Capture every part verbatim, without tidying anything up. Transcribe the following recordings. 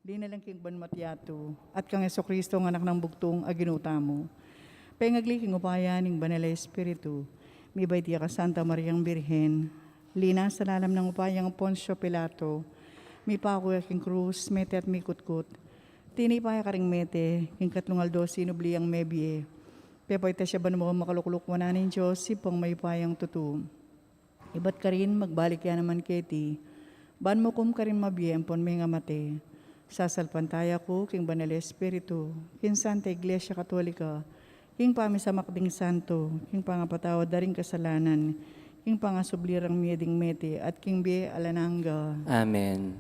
Linalang king banua at yatu, at kang Jesucristo, ang Anak nang bugtung a Ginu tamu. Pengagli king upaya ning Banal a Espiritu, mibait ya ka Santa Mariang Birhen, linasa lalam ning upaya nang Poncio Pilato, mipaku ya king krus, mete at mikutkut. Tinipa ya karing mete, king katlung aldo sinubli yang mebie. Pepaitas ya banua, makalukluk wanan ning Dios, Ibpang mayupayang tutu. Ibat karin, magbalik ya naman keti, ban mukum karing mabie ampon mengamate. Sasalpantaya ku king Banal a Espiritu, king Santa Iglesia Katolika, king pamisamak ding santo, king pangapatawad da ring kasalanan, king pangasubli rang mie ding mete, at king bie alang angga. Amen.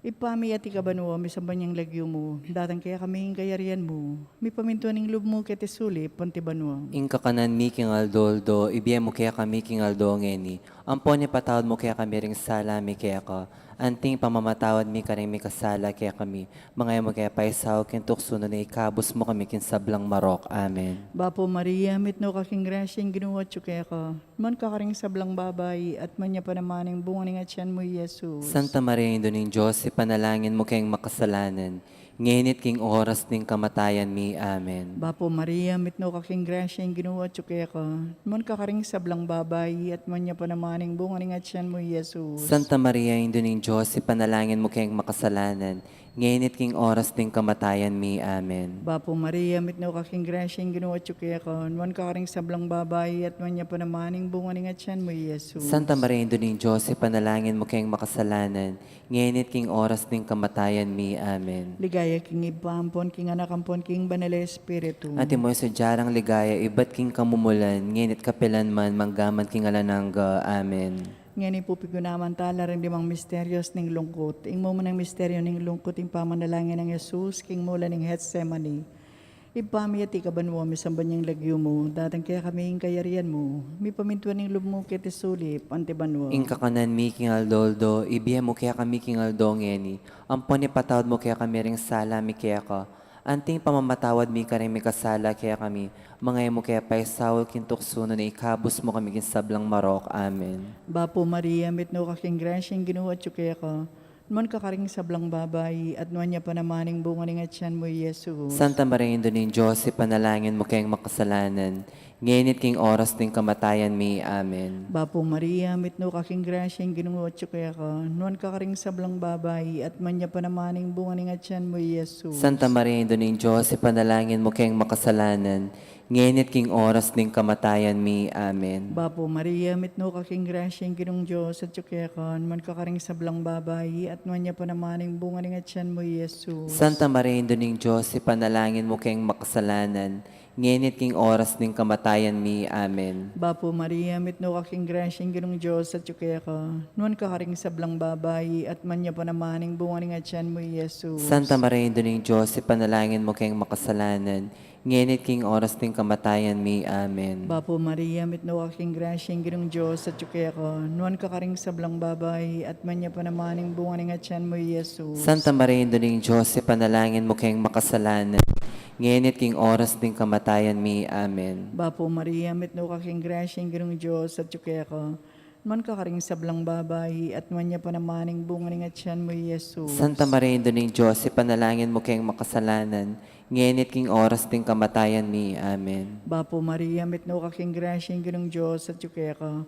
Ibpa mi, atiu ka banua, misamban ya ing lagyu mu, datang kekami ing kayarian mu, mipamintuan ing lub mu keti sulip anti banua. Ing kakanan mi king aldo-aldo, ibie mu kekami king aldo ngeni, ampon ipatawad mu kekami ring sala mi keka, anti ing pamamatawad mi karing mikasala kekami, manga e mu ke paisaul king tuksu, nune ikabus mu kami king sablang marok. Amen. Bapu Maria, mitmu ka king grasya, ing Ginu atyu keka. Nuan ka karing sablang babai, at nuan ya pa naman ing bunga ning atyan mu, i Jesus. Santa Maria, Indu ning Dios, ipanalangin mu keng makasalanan, ngeni at king oras ning kamatayan mi. Amen. Bapu Maria, mitmu ka king grasya, ing Ginu atyu keka. Nuan ka karing sablang babai, at nuan ya pa naman ing bunga ning atyan mu, i Jesus. Santa Maria, Indu ning Dios, ipanalangin mu keng makasalanan, ngeni at king oras ning kamatayan mi. Amen. Bapu Maria, mitmu ka king grasya, ing Ginu atyu keka. Nuan ka karing sablang babai, at nuan ya pa naman ing bunga ning atyan mu, i Jesus. Santa Maria, Indu ning Dios, ipanalangin mu keng makasalanan, ngeni at king oras ning kamatayan mi. Amen. Ligaya king Ibpa, ampon king Anak, ampon king Banal a Espiritu. Antimo ing sadya rang ligaya, ibat king kamumulan, ngeni at kapilan man, mangga man king alang angga. Amen. Ngeni pu, pigunaman tala ring limang misterios ning lungkut. Ing mumunang misteryo ning lungkut, ing pamanalangin nang Jesus king mula ning Getsemani. Ibpa mi, atiu ka banua, misamban ya ing lagyu mu, datang kekami ing kayarian mu, mipamintuan ing lub mu keti sulip anti banua. Ing kakanan mi king aldo-aldo, ibie mu kekami king aldo ngeni, ampon ipatawad mu kekami ring sala mi keka, anti ing pamamatawad mi karing mikasala kekami, manga e mu ke paisaul king tuksu, nune ikabus mu kami king sablang marok. Amen. Bapu Maria, mitmu ka king grasya, ing Ginu atyu keka. Nuan ka karing sablang babai, at nuan ya pa naman ing bunga ning atyan mu, i Jesus. Santa Maria, Indu ning Dios, ipanalangin mu keng makasalanan, ngeni at king oras ning kamatayan mi. Amen. Bapu Maria, mitmu ka king grasya, ing Ginu atyu keka. Nuan ka karing sablang babai, at nuan ya pa naman ing bunga ning atyan mu, i Jesus. Santa Maria, Indu ning Dios, ipanalangin mu keng makasalanan, ngeni at king oras ning kamatayan mi. Amen. Bapu Maria, mitmu ka king grasya, ing Ginung Dios atyu keka. Nuan ka karing sablang babai, at nuan ya pa naman ing bunga ning atyan mu, i Jesus. Santa Maria, Indu ning Dios, ipanalangin mu keng makasalanan, ngeni at king oras ning kamatayan mi. Amen. Bapu Maria, mitmu ka king grasya, ing Ginung Dios atyu keka. Nuan ka karing sablang babai, at nuan ya pa naman ing bunga ning atyan mu, i Jesus. Santa Maria, Indu ning Dios, ipanalangin mu keng makasalanan, ngeni at king oras ning kamatayan mi. Amen. Bapu Maria, mitmu ka king grasya, ing Ginung Dios atyu keka. Nuan ka karing sablang babai, at nuan ya pa naman ing bunga ning atyan mu, i Jesus. Santa Maria, Indu ning Dios, ipanalangin mu keng makasalanan, ngeni at king oras ning kamatayan mi. Amen. Bapu Maria, mitmu ka king grasya, ing Ginung Dios atyu keka. Nuan ka karing sablang babai, at nuan ya pa naman ing bunga ning atyan mu, i Jesus. Santa Maria, Indu ning Dios, ipanalangin mu keng makasalanan, ngeni at king oras ning kamatayan mi. Amen. Bapu Maria, mitmu ka king grasya, ing Ginung Dios atyu keka.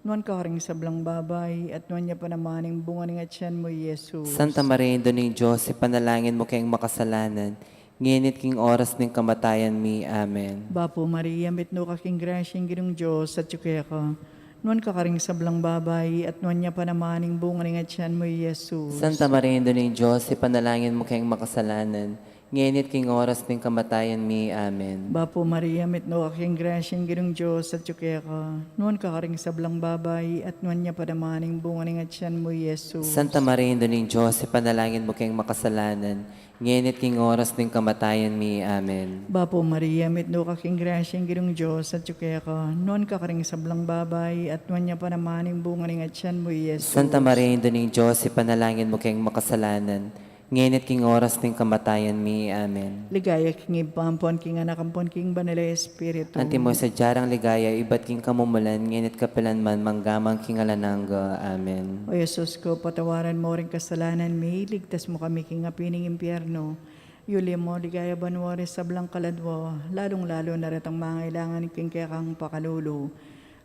Nuan ka karing sablang babai, at nuan ya pa naman ing bunga ning atyan mu, i Jesus. Santa Maria, Indu ning Dios, ipanalangin mu keng makasalanan, ngeni at king oras ning kamatayan mi. Amen. Bapu Maria, mitmu ka king grasya, ing Ginung Dios atyu keka. Nuan ka karing sablang babai, at nuan ya pa naman ing bunga ning atyan mu, i Jesus. Santa Maria, Indu ning Dios, ipanalangin mu keng makasalanan, ngeni at king oras ning kamatayan mi. Amen. Bapu Maria, mitmu ka king grasya, ing Ginung Dios atyu keka. Nuan ka karing sablang babai, at nuan ya pa naman ing bunga ning atyan mu, i Jesus. Santa Maria, Indu ning Dios, ipanalangin mu keng makasalanan, ngeni at king oras ning kamatayan mi. Amen. Bapu Maria, mitmu ka king grasya, ing Ginung Dios atyu keka. Nuan ka karing sablang babai, at nuan ya pa naman ing bunga ning atyan mu, i Jesus. Santa Maria, Indu ning Dios, ipanalangin mu keng makasalanan, Ngeni at king oras ning kamatayan mi. Amen. Ligaya king Ibpa, ampon king Anak, ampon king Banal a Espiritu. Antimo ing sadyang ligaya ibat king kamumulan, ngeni at kapilan man, mangga man king alang angga. Amen. O Jesus ko, patawaran mo ring kasalanan mi, iligtas mo kami king api ning impyerno. Yuli mo king ligaya banua ring sablang kaladua, lalung-lalu na retang mangailangan king kekang pakalulu.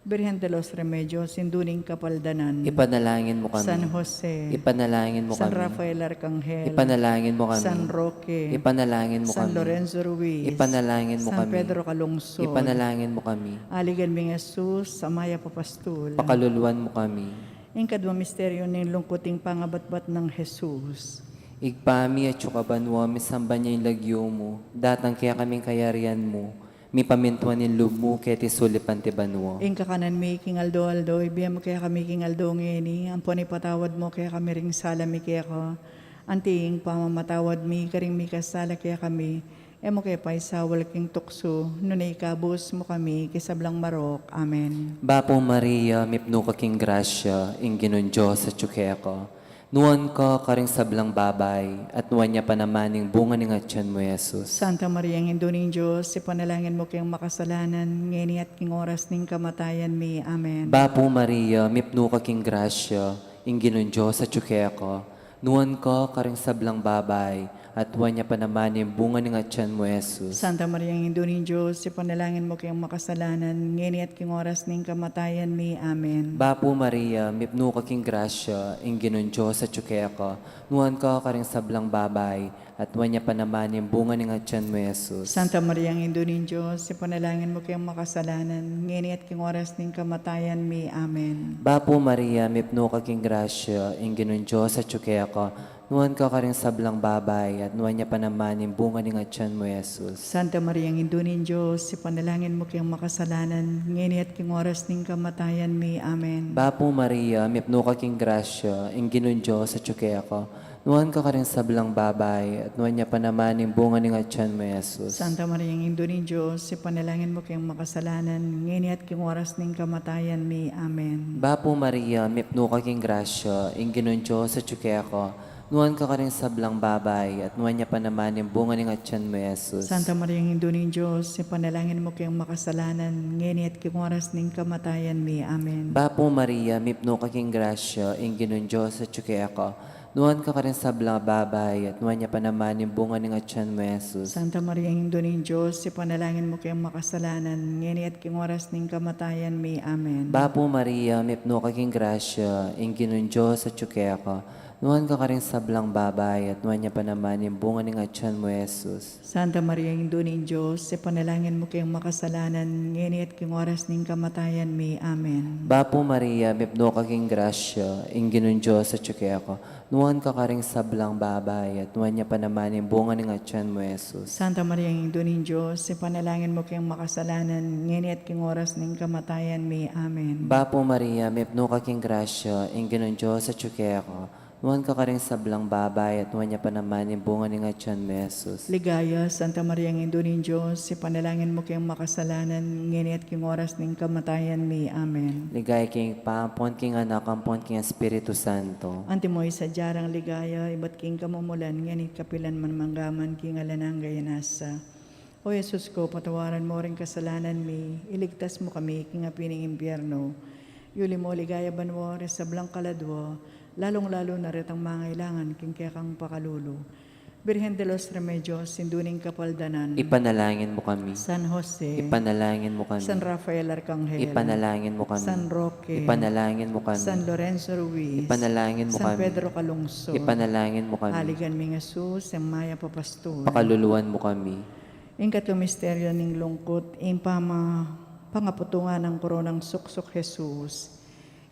Birhen de los Remedios, Indu ning Kapaldanan. Ipanalangin mo kami. San Jose. Ipanalangin mo San kami. Rafael Arcangel. Ipanalangin mo kami. San Roque. Ipanalangin mo San kami. Lorenzo Ruiz. Ipanalangin mo San kami. Pedro Calungsod. Ipanalangin mo kami. Aligan ming Jesus, Ama a Pastul. Pakaluluan mo kami. Ing kadua misteryo ning lungkut, ing pangabatbat nang Jesus. Ibpa mi, atsu ka banua, misamban ya ing lagyu mu, datang kekami ing kayarian mu, mipamintuan ing lub mu keti sulip anti banua. Ing kakanan mi king aldo-aldo, ibie mu kekami king aldo ngeni, ampon ipatawad mu kekami ring sala mi keka, anti ing pamamatawad mi karing mikasala kekami, e mu ke paisaul king tuksu, nune ikabus mu kami king sablang marok. Amen. Bapu Maria, mipnu ka king grasya, ing Ginung Dios atsu keka. Nuan ka karing sablang babai, at nuan ya pa naman ing bunga ning atian mu, Jesus. Santa Maria, Indu ning Dios, ipanalangin mu keng makasalanan, ngeni at king oras ning kamatayan mi. Amen. Bapu Maria, mipnu ka king grasya, ing Ginung Dios atsu keka. Nuan ka karing sablang babai, at nuan ya pa naman ing bunga ning atian mu, Jesus. Santa Maria, Indu ning Dios, ipanalangin mu keng makasalanan, ngeni at king oras ning kamatayan mi. Amen. Bapu Maria, mipnu ka king grasya, ing Ginung Dios atsu keka. Nuan ka karing sablang babai, at nuan ya pa naman ing bunga ning atian mu, Jesus. Santa Maria, Indu ning Dios, ipanalangin mu keng makasalanan, ngeni at king oras ning kamatayan mi. Amen. Bapu Maria, mipnu ka king grasya, ing Ginung Dios atsu keka. Nuan ka karing sablang babai, at nuan ya pa naman ing bunga ning atian mu, Jesus. Santa Maria, Indu ning Dios, ipanalangin mu keng makasalanan, ngeni at king oras ning kamatayan mi. Amen. Bapu Maria, mipnu ka king grasya, ing Ginung Dios atsu keka. Nuan ka karing sablang babai, at nuan ya pa naman ing bunga ning atian mu, Jesus. Santa Maria, Indu ning Dios, ipanalangin mu keng makasalanan, ngeni at king oras ning kamatayan mi. Amen. Bapu Maria, mipnu ka king grasya, ing Ginung Dios atsu keka. Nuan ka karing sablang babai, at nuan ya pa naman ing bunga ning atian mu, Jesus. Santa Maria, Indu ning Dios, ipanalangin mu keng makasalanan, ngeni at king oras ning kamatayan mi. Amen. Bapu Maria, mipnu ka king grasya, ing Ginung Dios atsu keka. Nuan ka karing sablang babai, at nuan ya pa naman ing bunga ning atian mu, Jesus. Santa Maria, Indu ning Dios, ipanalangin mu keng makasalanan, ngeni at king oras ning kamatayan mi. Amen. Bapu Maria, mipnu ka king grasya, ing Ginung Dios atsu keka. Nuan ka karing sablang babai, at nuan ya pa naman ing bunga ning atian mu, Jesus. Santa Maria, Indu ning Dios, ipanalangin mu keng makasalanan, ngeni at king oras ning kamatayan mi. Amen. Bapu Maria, mipnu ka king grasya, ing Ginung Dios atsu keka. Nuan ka karing sablang babai, at nuan ya pa naman ing bunga ning atian mu, Jesus. Santa Maria, Indu ning Dios, ipanalangin mu keng makasalanan, ngeni at king oras ning kamatayan mi. Amen. Bapu Maria, mipnu ka king grasya, ing Ginung Dios atsu keka. Nuan ka karing sablang babai, at nuan ya pa naman ing bunga ning atian mu, Jesus. Ligaya, Santa Maria, Indu ning Dios, ipanalangin mu keng makasalanan, ngeni at king oras ning kamatayan mi. Amen. Ligaya king Ibpa, ampon king Anak, ampon king Espiritu Santo. Antimo ing sadya rang ligaya, ibat king kamumulan, ngeni at kapilan man, mangga man king alang angga. Amen. O Jesus ko, patawaran mo ring kasalanan mi, iligtas mo kami king api ning impyerno. Yuli mo king ligaya banua ring sablang kaladua, lalung-lalu na retang mangailangan king kekang pakalulu. Birhen de los Remedios, Indu ning Kapaldanan. Ipanalangin mo kami. San Jose. Ipanalangin mo kami. San Rafael Arcangel. Ipanalangin mo kami. San Roque. Ipanalangin mo kami. San Lorenzo Ruiz. Ipanalangin mo kami. San Pedro Calungsod. Ipanalangin mo kami. Aligan ming Jesus, Ama a Pastul. Pakaluluan mo kami. Ing katlu misteryo ning lungkut, ing pama-, pangaputungan nang koronang suksuk Jesus.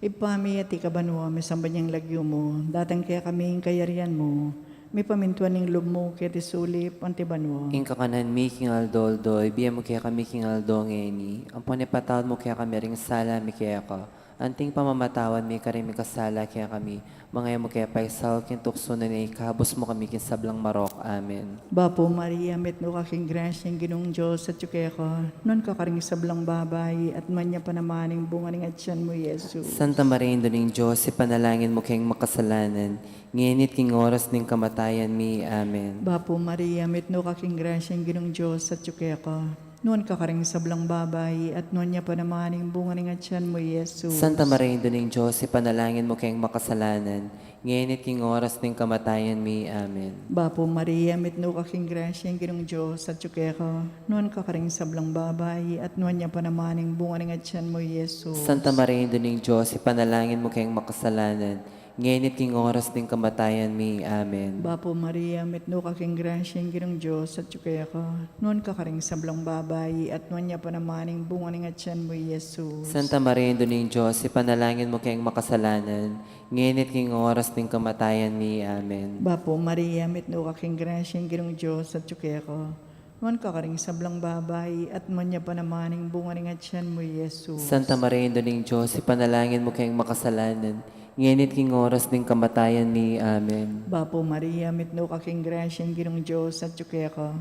Ibpa mi, atiu ka banua, misamban ya ing lagyu mu, datang kekami ing kayarian mu, mipamintuan ing lub mu keti sulip anti banua. Ing kakanan mi king aldo-aldo, ibie mu kekami king aldo ngeni, ampon ipatawad mu kekami ring sala mi keka, Anting pamamatawad mi karing mikasala kekami, manga e mu ke paisaul king tuksu, nune ikabus mu kami king sablang marok. Amen. Bapu Maria, mitmu ka king grasya, ing Ginung Dios atyu keka. Nuan ka karing sablang babai, at nuan ya pa naman ing bunga ning atyan mu, Jesus. Santa Maria, Indu ning Dios, ipanalangin mu keng makasalanan, ngeni at king oras ning kamatayan mi. Amen. Bapu Maria, mitmu ka king grasya, ing Ginung Dios atyu keka. Nuan ka karing sablang babai, at nuan ya pa naman ing bunga ning atyan mu, Jesus. Santa Maria, Indu ning Dios, ipanalangin mu keng makasalanan, ngeni at king oras ning kamatayan mi. Amen. Bapu Maria, mitmu ka king grasya, ing Ginung Dios atyu keka. Nuan ka karing sablang babai, at nuan ya pa naman ing bunga ning atyan mu, Jesus. Santa Maria, Indu ning Dios, ipanalangin mu keng makasalanan, ngeni at king oras ning kamatayan mi. Amen. Bapu Maria, mitmu ka king grasya, ing Ginung Dios atyu keka. Nuan ka karing sablang babai, at nuan ya pa naman ing bunga ning atyan mu, Jesus. Santa Maria, Indu ning Dios, ipanalangin mu keng makasalanan, ngeni at king oras ning kamatayan mi. Amen. Bapu Maria, mitmu ka king grasya, ing Ginung Dios atyu keka. Nuan ka karing sablang babai, at nuan ya pa naman ing bunga ning atyan mu, Jesus. Santa Maria, Indu ning Dios, ipanalangin mu keng makasalanan, ngeni at king oras ning kamatayan mi. Amen. Bapu Maria, mitmu ka king grasya, ing Ginung Dios atyu keka.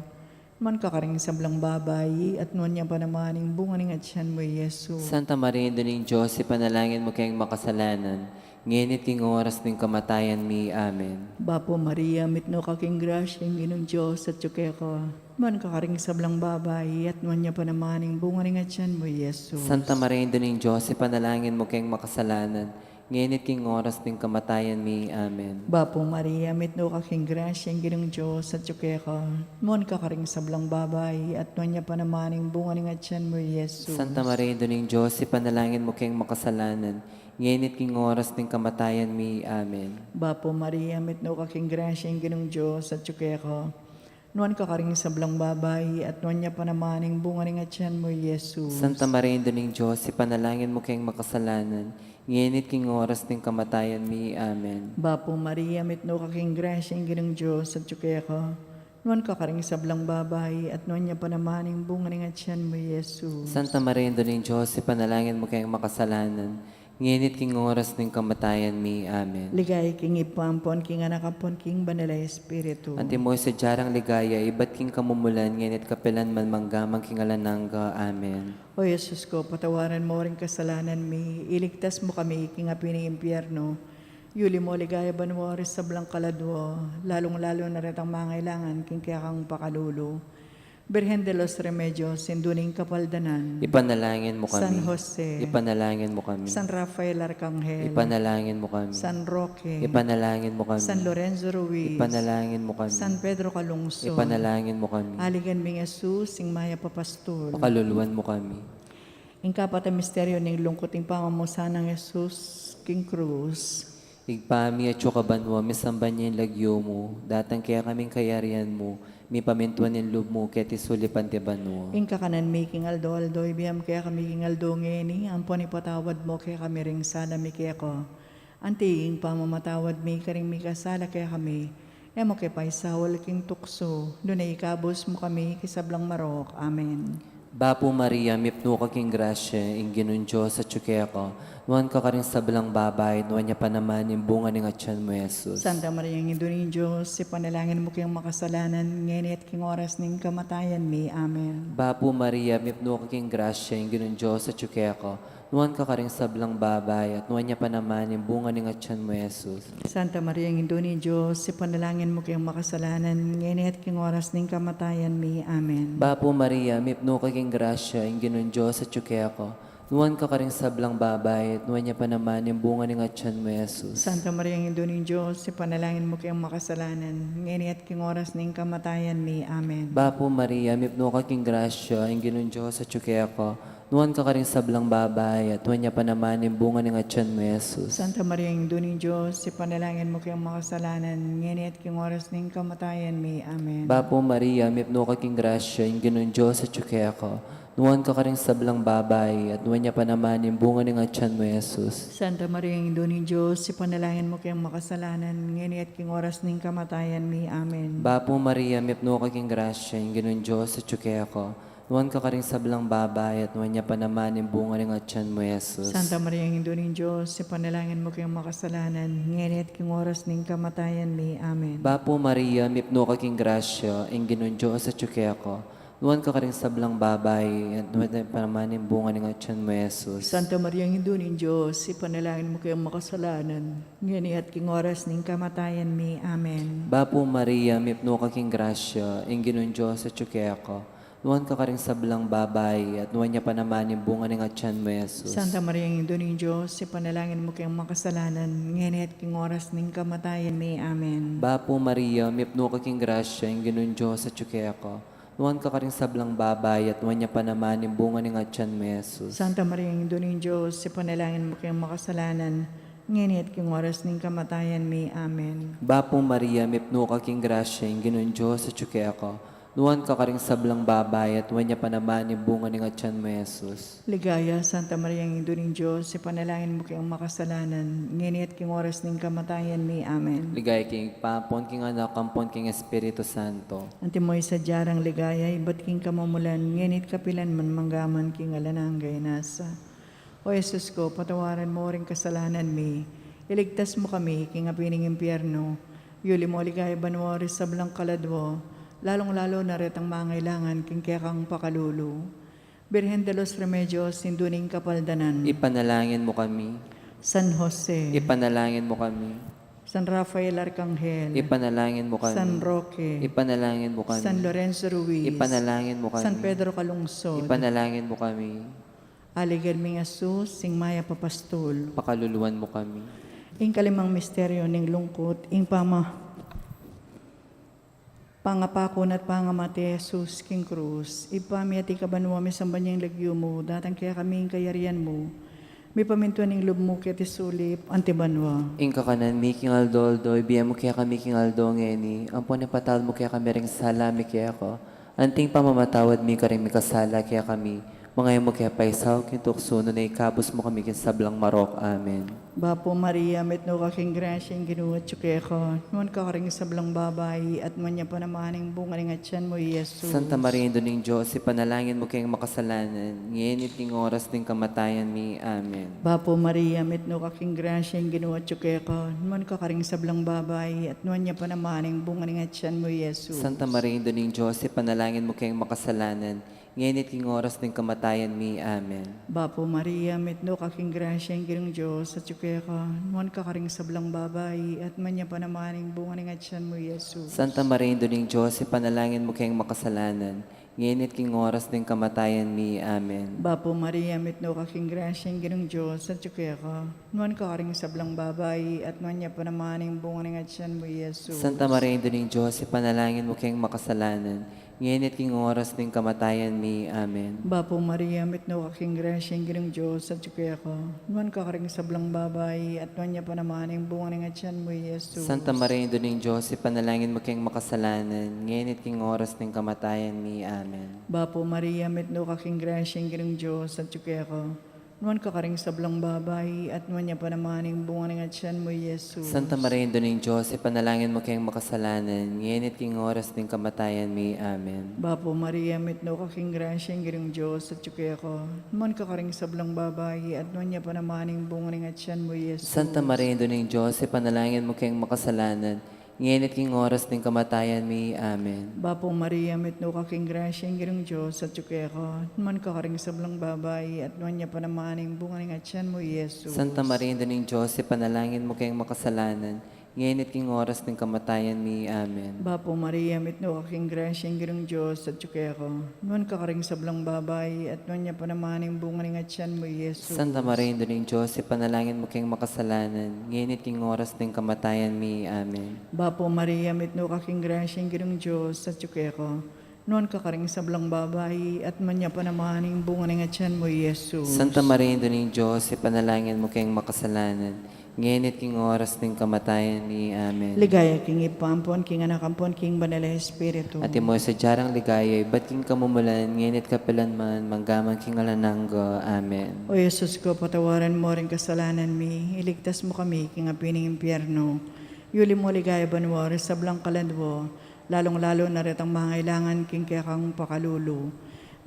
Nuan ka karing sablang babai, at nuan ya pa naman ing bunga ning atyan mu, Jesus. Santa Maria, Indu ning Dios, ipanalangin mu keng makasalanan, ngeni at king oras ning kamatayan mi. Amen. Bapu Maria, mitmu ka king grasya, ing Ginung Dios atyu keka. Nuan ka karing sablang babai, at nuan ya pa naman ing bunga ning atyan mu, Jesus. Santa Maria, Indu ning Dios, ipanalangin mu keng makasalanan, ngeni at king oras ning kamatayan mi. Amen. Bapu Maria, mitmu ka king grasya, ing Ginung Dios atyu keka. Nuan ka karing sablang babai, at nuan ya pa naman ing bunga ning atyan mu, Jesus. Santa Maria, Indu ning Dios, ipanalangin mu keng makasalanan, ngeni at king oras ning kamatayan mi. Amen. Bapu Maria, mitmu ka king grasya, ing Ginung Dios atyu keka. Nuan ka karing sablang babai, at nuan ya pa naman ing bunga ning atyan mu, Jesus. Santa Maria, Indu ning Dios, ipanalangin mu keng makasalanan, ngeni at king oras ning kamatayan mi. Amen. Bapu Maria, mitmu ka king grasya, ing Ginung Dios atyu keka. Nuan ka karing sablang babai, at nuan ya pa naman ing bunga ning atyan mu, Jesus. Santa Maria, Indu ning Dios, ipanalangin mu keng makasalanan, ngeni at king oras ning kamatayan mi. Amen. Ligaya king Ibpa, ampon king Anak, ampon king Banal a Espiritu. Antimo ing sadya rang ligaya, ibat king kamumulan, ngeni at kapilan man, mangga man king alang angga. Amen. O Jesus ko, patawaran mo ring kasalanan mi, iligtas mo kami king api ning impyerno, yuli mo king ligaya banua ring sablang kaladua, lalung-lalu na retang mangailangan king kekang pakalulu. Birhen de los Remedios, Indu ning Kapaldanan. Ipanalangin mu kami. San Jose. Ipanalangin mu kami. San Rafael Arcangel. Ipanalangin mu kami. San Roque. Ipanalangin mu kami. San Lorenzo Ruiz. Ipanalangin mu kami. San Pedro Calungsod. Ipanalangin mu kami. Aligan ming Jesus, ing mayap a pastul. Pakaluluan mu kami. Ing kapat a misteryo ning lungkut, ing pamamusan nang Jesus king krus. Ibpa mi, atsu ka banua, misamban ya ing lagyu mu, datang kekami ing kayarian mu, mipamintuan ing lub mu keti sulip anti banua. Ing kakanan mi king aldo-aldo, ibie mu kekami king aldo ngeni, ampon ipatawad mu kekami ring sala mi keka, anti ing pamamatawad mi karing mikasala kekami. E mu ke paisaul king tuksu, nune ikabus mu kami king sablang marok. Amen. Bapu Maria, mipnu ka king grasya, ing Ginung Dios atyu keka, nuan ka karing sablang babai, nuan ya pa naman ing bunga ning atyan mu, Jesus. Santa Maria, Indu ning Dios, ipanalangin mu keng makasalanan, ngeni at king oras ning kamatayan mi. Amen. Bapu Maria, mipnu ka king grasya, ing Ginung Dios atyu keka, nuan ka karing sablang babai, at nuan ya pa naman ing bunga ning atyan mu, Jesus. Santa Maria, Indu ning Dios, ipanalangin mu keng makasalanan, ngeni at king oras ning kamatayan mi. Amen. Bapu Maria, mipnu ka king grasya, ing Ginung Dios atyu keka, nuan ka karing sablang babai, at nuan ya pa naman ing bunga ning atyan mu, Jesus. Santa Maria, Indu ning Dios, ipanalangin mu keng makasalanan, ngeni at king oras ning kamatayan mi. Amen. Bapu Maria, mipnu ka king grasya, ing Ginung Dios atyu keka, nuan ka karing sablang babai, at nuan ya pa naman ing bunga ning atyan mu, Jesus. Santa Maria, Indu ning Dios, ipanalangin mu keng makasalanan, ngeni at king oras ning kamatayan mi. Amen. Bapu Maria, mipnu ka king grasya, ing Ginung Dios atyu keka, nuan ka karing sablang babai, at nuan ya pa naman ing bunga ning atyan mu, Jesus. Santa Maria, Indu ning Dios, ipanalangin mu keng makasalanan, ngeni at king oras ning kamatayan mi. Amen. Bapu Maria, mipnu ka king grasya, ing Ginung Dios atyu keka, Nuan ka karing sablang babai, at nuan ya pa naman ing bunga ning atian mu, Jesus. Santa Maria, Indu ning Dios, ipanalangin mu keng makasalanan, ngeni at king oras ning kamatayan mi. Amen. Bapu Maria, mipnu ka king grasya, ing Ginung Dios atyu keka. Nuan ka karing sablang babai, at nuan ya pa naman ing bunga ning atian mu, Jesus. Santa Maria, Indu ning Dios, ipanalangin mu keng makasalanan, ngeni at king oras ning kamatayan mi. Amen. Bapu Maria, mipnu ka king grasya, ing Ginung Dios atyu keka. Nuan ka karing sablang babai, at nuan ya pa naman ing bunga ning atian mu, Jesus. Santa Maria, Indu ning Dios, ipanalangin mu keng makasalanan, ngeni at king oras ning kamatayan mi. Amen. Bapu Maria, mipnu ka king grasya, ing Ginung Dios atyu keka. Nuan ka karing sablang babai, at nuan ya pa naman ing bunga ning atian mu, Jesus. Santa Maria, Indu ning Dios, ipanalangin mu keng makasalanan, ngeni at king oras ning kamatayan mi. Amen. Bapu Maria, mipnu ka king grasya, ing Ginung Dios atyu keka. Nuan ka karing sablang babai, at nuan ya pa naman ing bunga ning atian mu, Jesus. Ligaya, Santa Maria, Indu ning Dios, ipanalangin mu keng makasalanan, ngeni at king oras ning kamatayan mi. Amen. Ligaya king Ibpa, ampon king Anak, ampon king Espiritu Santo. Antimo ing sadya rang ligaya, ibat king kamumulan, ngeni at kapilan man, mangga man king alang angga. Amen. O Jesus ko, patawaran mu ring kasalanan mi, iligtas mu kami king api ning impyerno, yuli mu king banua ring sablang kaladwa, lalung-lalu na retang mangailangan king kekang pakalulu. Birhen de los Remedios, Indu ning Kapaldanan. Ipanalangin mu kami. San Jose. Ipanalangin mu kami. San Rafael Arkanghel. Ipanalangin mu kami. San Roque. Ipanalangin mu kami. San Lorenzo Ruiz. Ipanalangin mu kami. San Pedro Calungsod. Ipanalangin mu kami. Aligar ming Jesus, sing mayap a pastul. Pakaluluan mu kami. Ing kalimang misteryo ning lungkut, ing pama-, pangapaku na at pangamate Jesus king krus. Ibpa mi, atiu ka banua, misamban ya ing lagyu mu, datang kekami ing kayarian mu, mipamintuan ing lub mu keti sulip anti banua. Ing kakanan mi king aldo-aldo, ibie mu kekami king aldo ngeni, ampon ipatawad mu kekami ring sala mi keka, anti ing pamamatawad mi karing mikasala kekami, manga e mu ke paisaul king tuksu, nune ikabus mu kami king sablang marok. Amen. Bapu Maria, mitmu ka king grasya, ing Ginu atyu keka. Nuan ka karing sablang babai, at nuan ya pa naman ing bunga ning atian mu, Jesus. Santa Maria, Indu ning Dios, ipanalangin mu keng makasalanan, ngeni at king oras ning kamatayan mi. Amen. Bapu Maria, mitmu ka king grasya, ing Ginu atyu keka. Nuan ka karing sablang babai, at nuan ya pa naman ing bunga ning atian mu, Jesus. Santa Maria, Indu ning Dios, ipanalangin mu keng makasalanan, ngeni at king oras ning kamatayan mi. Amen. Bapu Maria, mitmu ka king grasya, ing Ginung Dios atyu keka. Nuan ka karing sablang babai, at nuan ya pa naman ing bunga ning atian mu, Jesus. Santa Maria, Indu ning Dios, ipanalangin mu keng makasalanan, ngeni at king oras ning kamatayan mi. Amen. Bapu Maria, mitmu ka king grasya, ing Ginung Dios atyu keka. Nuan ka karing sablang babai, at nuan ya pa naman ing bunga ning atian mu, Jesus. Santa Maria, Indu ning Dios, ipanalangin mu keng makasalanan, ngeni at king oras ning kamatayan mi. Amen. Bapu Maria, mitmu ka king grasya, ing Ginung Dios atyu keka. Nuan ka karing sablang babai, at nuan ya pa naman ing bunga ning atian mu, Jesus. Santa Maria, Indu ning Dios, ipanalangin mu keng makasalanan, ngeni at king oras ning kamatayan mi. Amen. Bapu Maria, mitmu ka king grasya, ing Ginung Dios atyu keka. Nuan ka karing sablang babai, at nuan ya pa naman ing bunga ning atian mu, Jesus. Santa Maria, Indu ning Dios, ipanalangin mu keng makasalanan, ngeni at king oras ning kamatayan mi. Amen. Bapu Maria, mitmu ka king grasya, ing Ginung Dios atyu keka. Nuan ka karing sablang babai, at nuan ya pa naman ing bunga ning atian mu, Jesus. Santa Maria, Indu ning Dios, ipanalangin mu keng makasalanan, ngeni at king oras ning kamatayan mi. Amen. Bapu Maria, mitmu ka king grasya, ing Ginung Dios atyu keka. Nuan ka karing sablang babai, at nuan ya pa naman ing bunga ning atian mu, Jesus. Santa Maria, Indu ning Dios, ipanalangin mu keng makasalanan, ngeni at king oras ning kamatayan mi. Amen. Bapu Maria, mitmu ka king grasya, ing Ginung Dios atyu keka. Nuan ka karing sablang babai, at nuan ya pa naman ing bunga ning atian mu, Jesus. Santa Maria, Indu ning Dios, ipanalangin mu keng makasalanan, ngeni at king oras ning kamatayan mi. Amen. Bapu Maria, mitmu ka king grasya, ing Ginung Dios atyu keka. Nuan ka karing sablang babai, at nuan ya pa naman ing bunga ning atian mu, Jesus. Santa Maria, Indu ning Dios, ipanalangin mu keng makasalanan, ngeni at king oras ning kamatayan mi. Amen. Ligaya king Ibpa, ampon king Anak, ampon king Banal a Espiritu. Antimo ing sadya rang ligaya, ibat king kamumulan, ngeni at kapilan man, mangga man king alang angga. Amen. O Jesus ko, patawaran mu ring kasalanan mi, iligtas mu kami king api ning impyerno. Yuli mu king banua ring sablang kaladwa, lalung-lalu na retang mangailangan king kekang pakalulu.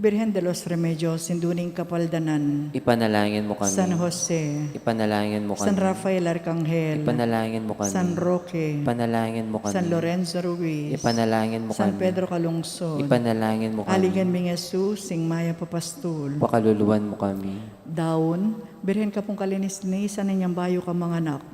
Birhen de los Remedios, Indu ning Kapaldanan. Ipanalangin mo kami. San Jose. Ipanalangin mo kami. San Rafael Arcangel. Ipanalangin mo kami. San Roque. Ipanalangin mo kami. San Lorenzo Ruiz. Ipanalangin mo San kami. Pedro Calungsod. Ipanalangin mo kami. Aligan ming Jesus, ing mayap a pastul. Pakaluluan mo kami. Daun, Birhen ka pung kalinis-linisan inyang bayu kang manganak.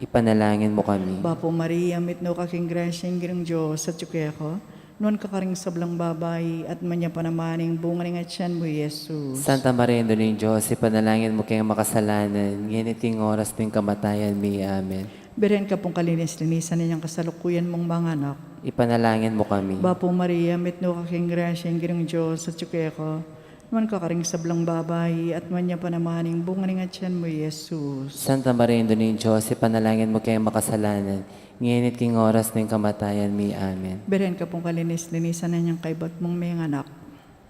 Ipanalangin mo kami. Bapu Maria, mitmu ka king grasya, ing Ginung Dios atyu keka. Nuan ka karing sablang babai, at nuan ya pa naman ing bunga ning atyan mu, Jesus. Santa Maria, Indu ning Dios, ipanalangin mo keng makasalanan, ngeni at king oras ning kamatayan mi. Amen. Birhen ka pung kalinis-linisan inyang kasalukuyan mung manganak. Ipanalangin mo kami. Bapu Maria, mitmu ka king grasya, ing Ginung Dios atyu keka. Nuan ka karing sablang babai, at nuan ya pa naman ing bunga ning atyan mu, Jesus. Santa Maria, Indu ning Dios, ipanalangin mo keng makasalanan, ngeni at king oras ning kamatayan mi. Amen. Birhen ka pung kalinis-linisan inyang kaybat mung menganak.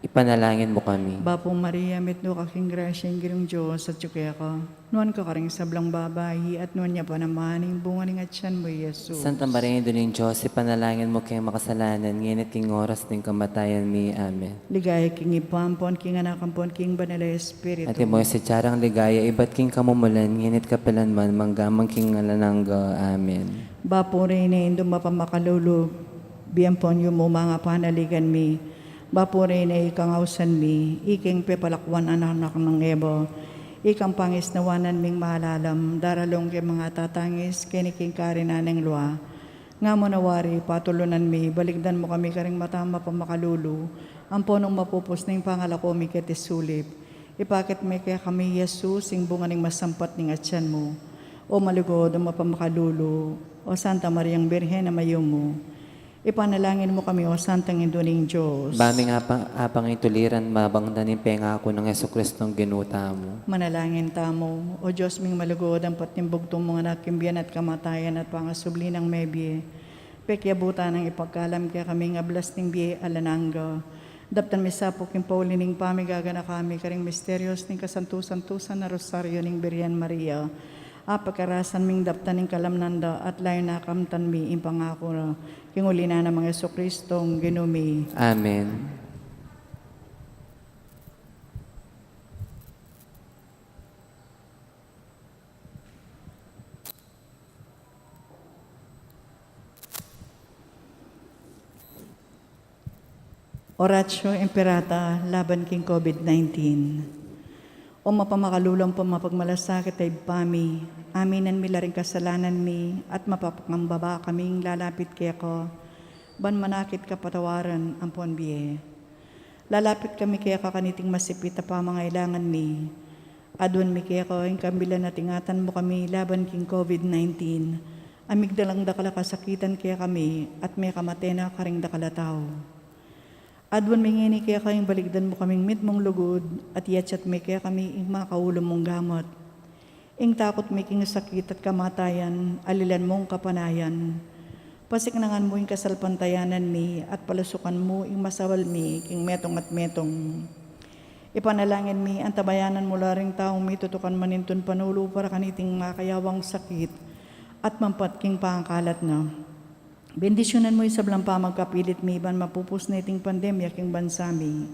Ipanalangin mo kami. Bapu Maria, mitmu ka king grasya, ing Ginung Dios atyu keka. Nuan ka karing sablang babai, at nuan ya pa naman ing bunga ning atyan mu, Jesus. Santa Maria, Indu ning Dios, ipanalangin mo keng makasalanan, ngeni at king oras ning kamatayan mi. Amen. Ligaya king Ibpa, ampon king Anak, ampon king Banal a Espiritu. Antimo ing sadya rang ligaya, ibat king kamumulan, ngeni at kapilan man, mangga man king alang angga. Amen. Bapu Reyna, Indu mapamakalulu, bie ampon yumu manga panaligan mi. Bapu Reyna, ikang ausan mi, ikeng pepalakuan a anak nang Eva, ikang pangisnawanan ming malalam, daralung keng mangatatangis keni king karinan ning lua. Nga mu na wari, patulunan mi, balikdan mu kami karing mata mapamakalulu, ampon nung mapupus ning pangalako mi keti sulip, ipakit mu kekami i Jesus, ing bunga ning masampat ning atyan mu. O malugud, o mapamakalulu, o Santa Mariang Birhen a mayumu, ipanalangin mu kami, o Santang Indu ning Dios. Ba ming apang, apang ing tuliran, mabangdan ing pengaku nang Jesucristong Ginu tamu. Manalangin tamu. O Dios ming malugud, ampat ning bugtung mung Anak, king bie na at kamatayan at pangasubli nang mebie, pekiabutan nang ipagkalam kekami ing ablas ning bie alang angga. Daptan mi sa pu king pauli ning pamigaganaka mi karing misterios ning kasantu-santusan a Rosario ning Birhen Maria. Apakarasan ming daptan ing kalamnan da at layun a kamtan mi ing pangaku na, king uli na nang Jesucristong Ginu mi. Amen. Oratio Imperata laban king COVID nineteen. O mapamakalulu ampon mapagmalasakit a Ibpa mi, aminan mi la ring kasalanan mi, at mapapakumbaba kaming lalapit keka, ban manakit kapatawaran ampon bie. Lalapit kami keka kaniting masipit a pamangailangan mi. Aduan mi keka ing kambilan at ingatan mu kami laban king COVID nineteen. Amigdalang dakal a kasakitan kekami, at mekamate na karing dakal a tau. Aduan mi ngeni keka ing balikdan mu kaming mitmung lugud, at iatsat mi kekami ing makaulu mung gamat. Ing takut mi king sakit at kamatayan, alilan mung kapanayan. Pasiknangan mu ing kasalpantayanan mi, at palusukan mu ing masabal mi king metung at metung. Ipanalangin mi, antabayanan mu la ring taung mitutukan manintun panulu para kaniting makayawang sakit, at mampat king pangakalat na. Bendisyunan mu ing sablang pamagkapilit mi ban mapupus na iting pandemya king bansa mi.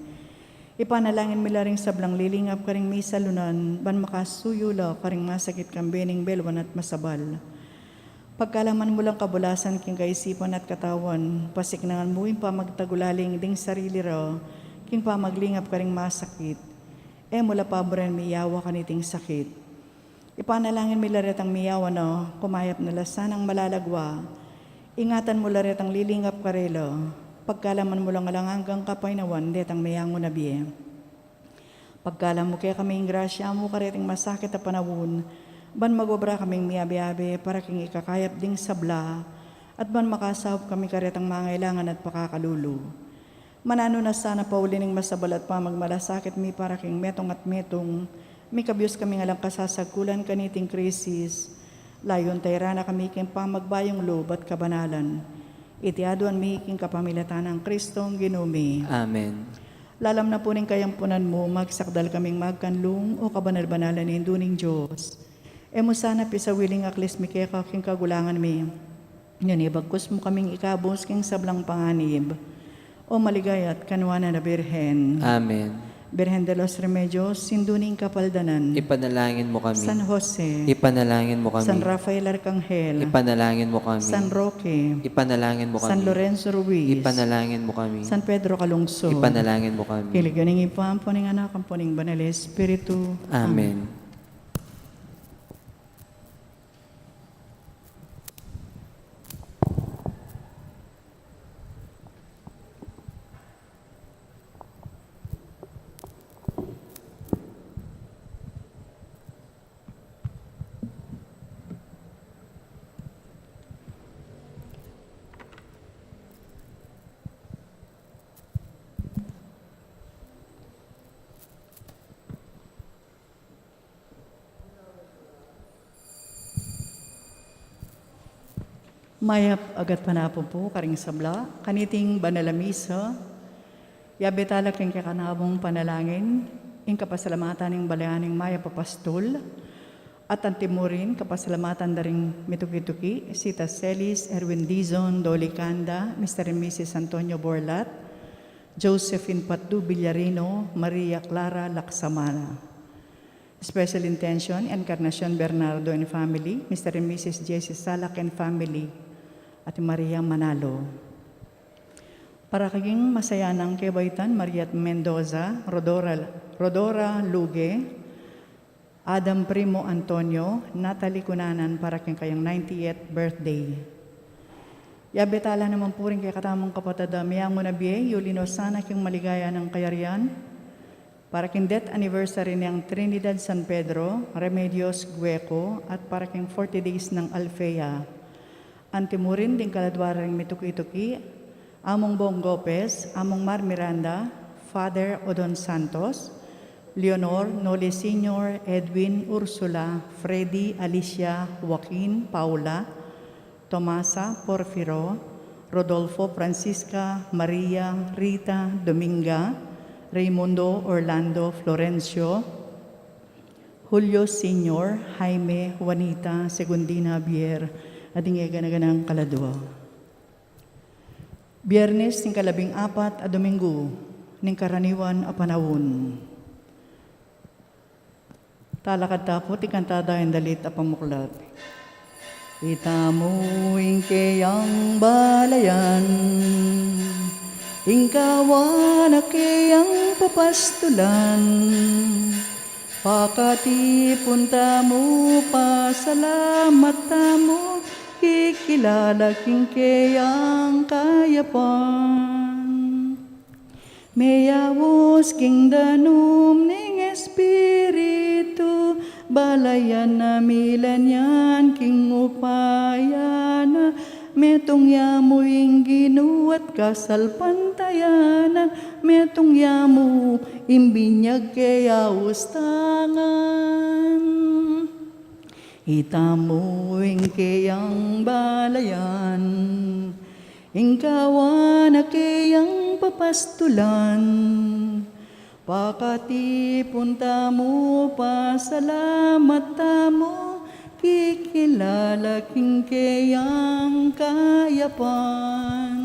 Ipanalangin mi la ring sablang lilingap karing misalunan, ban makasuyu la karing masakit kambe ning beluan at masabal. Pagkalaman mu lang kabulasan king kaisipan at katawan, pasiknangan mu ing pamagtagulaling ding sarili ra, king pamaglingap karing masakit. E mu la paburen miyawa kaniting sakit. Ipanalangin mi la retang miyawa na, kumayap na la sanang malalagwa. Ingatan mu la retang lilingap karela. Pagkalaman mu lang alang anggang kapaynawan detang meyangu na bie. Pagkalam mu kekami ing grasya mu kareting masakit a panaun, ban magobra kaming miyabe-abe para king ikakayap ding sabla, at ban makasaup kami karetang mangailangan at pakakalulu. Mananu na sana pauli ning masabal at pamagmalasakit mi para king metung at metung, mikabyus kaming alang kasasagkulan kaniting krisis, layun tayran na kami king pamagbayung lub at kabanalan. Iti aduan mi king kapamilatan nang Kristong Ginu mi. Amen. Lalam na pu ning kayampunan mu, magsakdal kaming magkanlung, o kabanal-banalan a Indu ning Dios. E mu sana pisawiling aklis mi keka king kagulangan mi, nune bagkus mu kaming ikabus king sablang panganib. O maligaya at kanuanan a Birhen. Amen. Birhen de los Remedios, sindu ning kapaldanan. Ipanalangin mo kami. San Jose. Ipanalangin mo kami. San Rafael Arcangel. Ipanalangin mo kami. San Roque. Ipanalangin mo kami. San Lorenzo Ruiz. Ipanalangin mo kami. San Pedro Calungsod. Ipanalangin mo kami. King lagyu ning Ibpa, ampo ning Anak, ampo ning Banal a Espiritu. Amen. Amen. Mayap a gatpanapun pu karing sabla, kaniting banal a misa, yabe tala king kekatamung panalangin, ing kapasalamatan ning balayan ning mayap a pastul, at antimurin kapasalamatan da ring mituki-tuki, Sita Celis, Erwin Dizon, Dolly Canda, Mister and Missus Antonio Borlat, Josephine Patdu Villarino, Maria Clara Laksamana. Special intention, Encarnacion Bernardo and family, Mister and Missus Jesse Salak and family, at Maria Manalo. Para king masayanang kebaitan, Mariat Mendoza, Rodora, Rodora Luge, Adam Primo Antonio, Natalie Cunanan, para king kayang ninetieth birthday. Yabe tala naman pu ring kekatamung kapatad a meangu na bie, yuli no sana king maligaya nang kayarian, para king death anniversary nang Trinidad San Pedro, Remedios Gueco, at para king forty days nang Alfea. Antimurin ding kaladua ring mituki-tuki, Among Bong Gopez, Among Mar Miranda, Father Odon Santos, Leonor, Noli Senior, Edwin, Ursula, Freddy, Alicia, Joaquin, Paula, Tomasa, Porfiro, Rodolfo, Francisca, Maria, Rita, Dominga, Raimundo, Orlando, Florencio, Julio Senior, Jaime, Juanita, Segundina, Javier, at ding e gana-ganang kaladua. Biernes ning kalabing apat a Domingu ning karaniwan a panaun. Talakad ta pu king kanta dayang dalit a pamuklat. Itamu ing keyang balayan, ing kawan a keyang papastulan. Pakatipun tamu, pasalamat tamu, kikilala king keyang kayapan. Meyaus king danum ning Espiritu, balayan a milanyan king upaya na, metung ya mu ing Ginu at kasalpantayanan, metung ya mu ing binyag keyaus tangan. Itamu ing keyang balayan, ing kawan a keyang papastulan. Pakatipun tamu, pasalamat tamu, kikilala king keyang kayapan.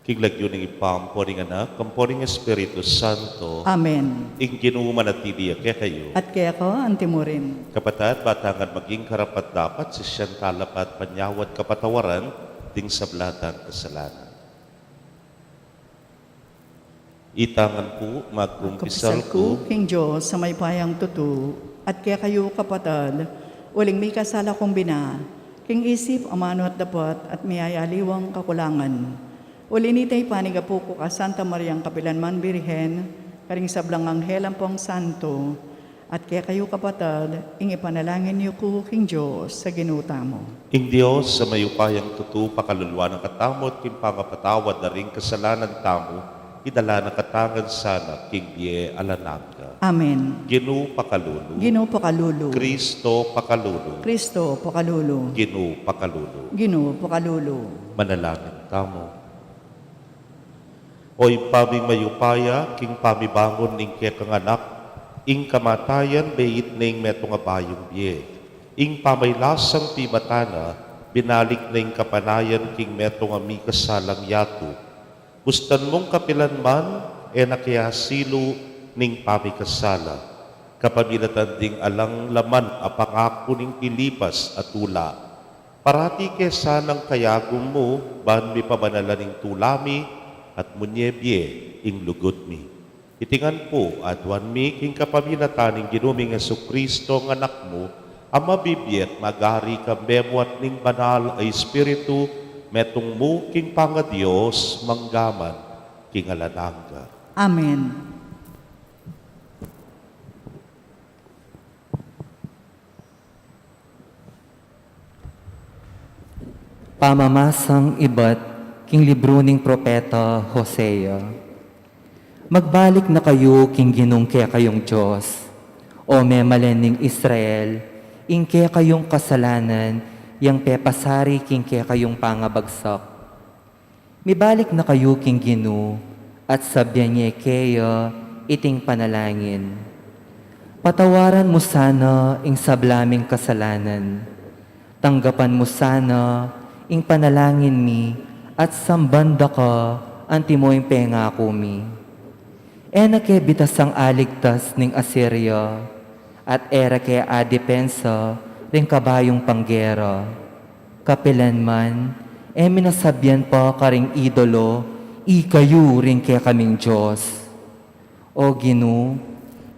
King lagyu ning Ibpa, ampo ning Anak, ampo ning Espiritu Santo. Amen. Ing Ginu manatili ya kekayu. At keka antimurin. Kapatad, ba tang maging karapat-dapat, sisian tala pa at panyawad kapatawaran ding sabla tang kasalanan. Itang ngan pu, magkumpisal ku king Dios a mayupayang tutu, at kekayu kapatad, uling mikasala kung bina, king isip, amanu at dapat, at miyayaliwang kakulangan. Uli nita, ipanigapu ku ka Santa Mariang kapilanman Birhen, karing sablang anghel ampong santo, at kekayu kapatad, ing ipanalangin yu ku king Dios a Ginu tamu. Ing Dios a mayupayang tutu pakaluluan na katamu at king pangapatawad da ring kasalanan tamu, idala na katamu ngan sana king bie alang angga. Amen. Ginu pakalulu. Ginu pakalulu. Kristo pakalulu. Kristo pakalulu. Ginu pakalulu. Ginu pakalulu. Manalangin tamu. O Ibpa ming mayupaya, king pamibangun ning kekang Anak, ing kamatayan beit ne ing metung a bayung bie. Ing pamaglasang pimata na, binalik ne ing kapanayan king metung a mikasalang yatu. Bustan mung kapilan man, e na ke asilu ning pamikasala, kapamilatan ding alang laman a pangaku ning pilipas a tula. Parati ke sanang kayagum mu, ban mipabanalan ing tula mi, at munye bie ing lugud mi. Iti ngan pu, aduan mi king kapamilatan ning Ginu ming Jesucristo, nga Anak mu, a mabibie at magari kambe mu at ning Banal a Espiritu, metung mu king pangaDios, mangga man king alang angga. Amen. Pamamasang ibat king libru ning propeta Hosea. Magbalik na kayu king Ginung kekayung Dios, o memalen ning Israel, ing kekayung kasalanan yang pepasari king kekayung pangabagsak. Mibalik na kayu king Ginu, at sabyan ye keya iting panalangin. Patawaran mu sana ing sabla ming kasalanan. Tanggapan mu sana ing panalangin mi, at samban da ka antimo ing pengaku mi. E na ke bitasang aligtas ning Asiria, at e ra ke adepensa ring kabayung panggera. Kapilan man, e mi na sabyan pa karing idolo, ikayu ring kekaming Dios. O Ginu,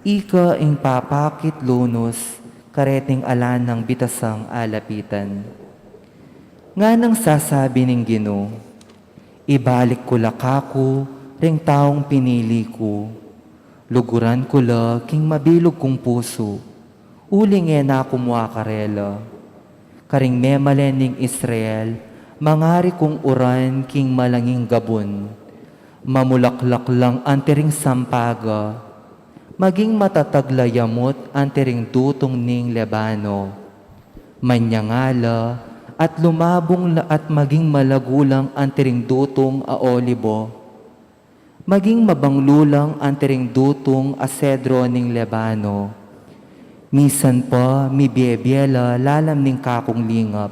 ika ing papakit lunus kareting ala nang bitasang alapitan. Nganang sasabi ning Ginu, ibalik ku la kaku ring taung pinili ku. Luguran ku la king mabilug kung pusu, uling e na ku mua karela. Karing memalen ning Israel, mangari kung uran king malanging gabun. Mamulaklak lang anti ring sampaga, maging matatag la yamut anti ring dutung ning Lebano. Manyanga la at lumabung la at maging malagu lang anti ring dutung a olibo. Maging mabanglu lang anti ring dutung a sedro ning Lebano. Misan pa mibie-bie la lalam ning kakung lingap.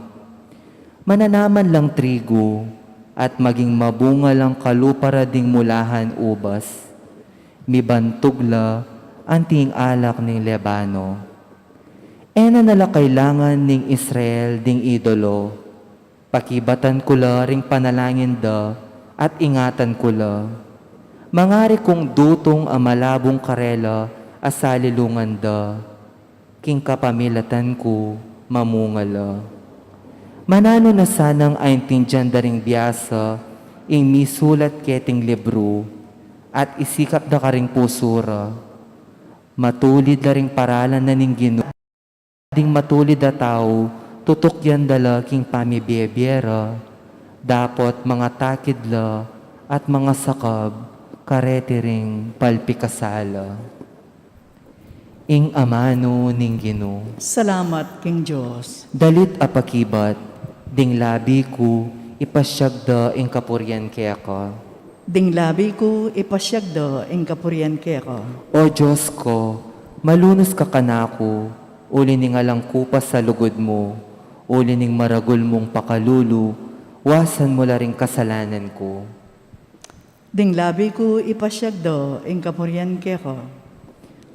Mananaman lang trigu, at maging mabunga lang kalupa ra ding mulahan ubas. Mibantug la anti ing alak ning Lebano. E na na la kailangan ning Israel ding idolo. Pakibatan ku la ring panalangin da at ingatan ku la. Mangari kung dutung a malabung karela a salilungan da. King kapamilatan ku mamunga la. Mananu na sanang aintindian da ring biasa ing misulat keting libru, at isikap da karing pusu ra. Matulid la ring paralan na ning Ginu. Ding matulid a tau, tutukyan da la king pamibie-bie ra, dapot mangatakid la at mangasakab kareti ring palpikasala. Ing amanu ning Ginu. Salamat king Dios. Dalit a pakibat, ding labi ku ipasiag da ing kapurian keka. Ding labi ku ipasiag da ing kapurian keka. O Dios ku, malunus ka kanaku, uli ning alang kupas a lugud mu, uli ning maragul mung pakalulu, wasan mu la ring kasalanan ku. Ding labi ku ipasiag da ing kapurian keka.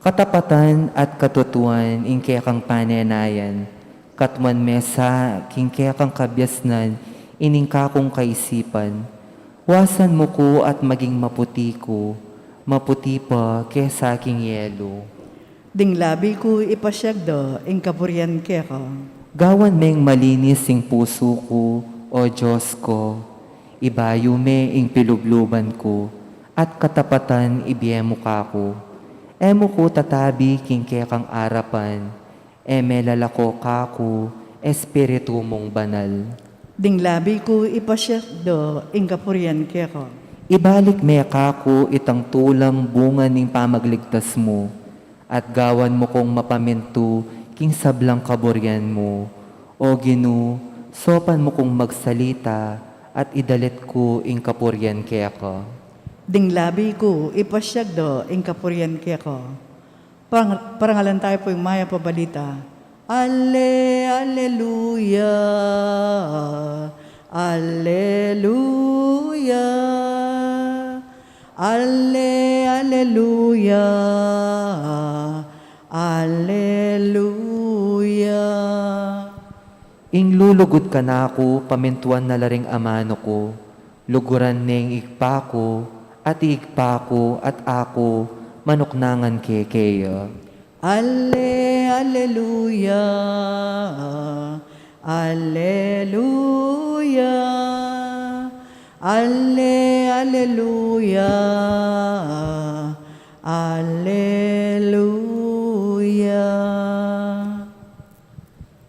Katapatan at katutuan ing kekang panenayan, katmuan mesa king kekang kabiasnan ining kakung kaisipan. Wasan mu ku at maging maputi ku, maputi pa kesa king yelu. Ding labi ku ipasiag da ing kapurian keka. Gawan meng malinis ing pusu ku, O Dios ku. Ibayu me ing pilubluban ku, at katapatan ibie mu kaku. E mu ku tatabi king kekang arapan, e me lalako kaku Espiritu mung Banal. Ding labi ku ipasiag da ing kapurian keka. Ibalik me kaku itang tulang bunga ning pamagligtas mu, at gawan mu kung mapamintu king sablang kaburian mu. O Ginu, saupan mu kung magsalita, at idalit ku ing kapurian keka. Ding labi ku ipasiag da ing kapurian keka. Parang-, parangalan tayu pu ing mayap a balita. Ale, aleluya, aleluya. Ale, aleluya, aleluya. Ing lulugud kanaku, pamintuan na la ring amanu ku, luguran ne ing Ibpa ku, at ing Ibpa ku at aku manuknangan ke keya. Ale, aleluya, aleluya. Ale, aleluya, aleluya.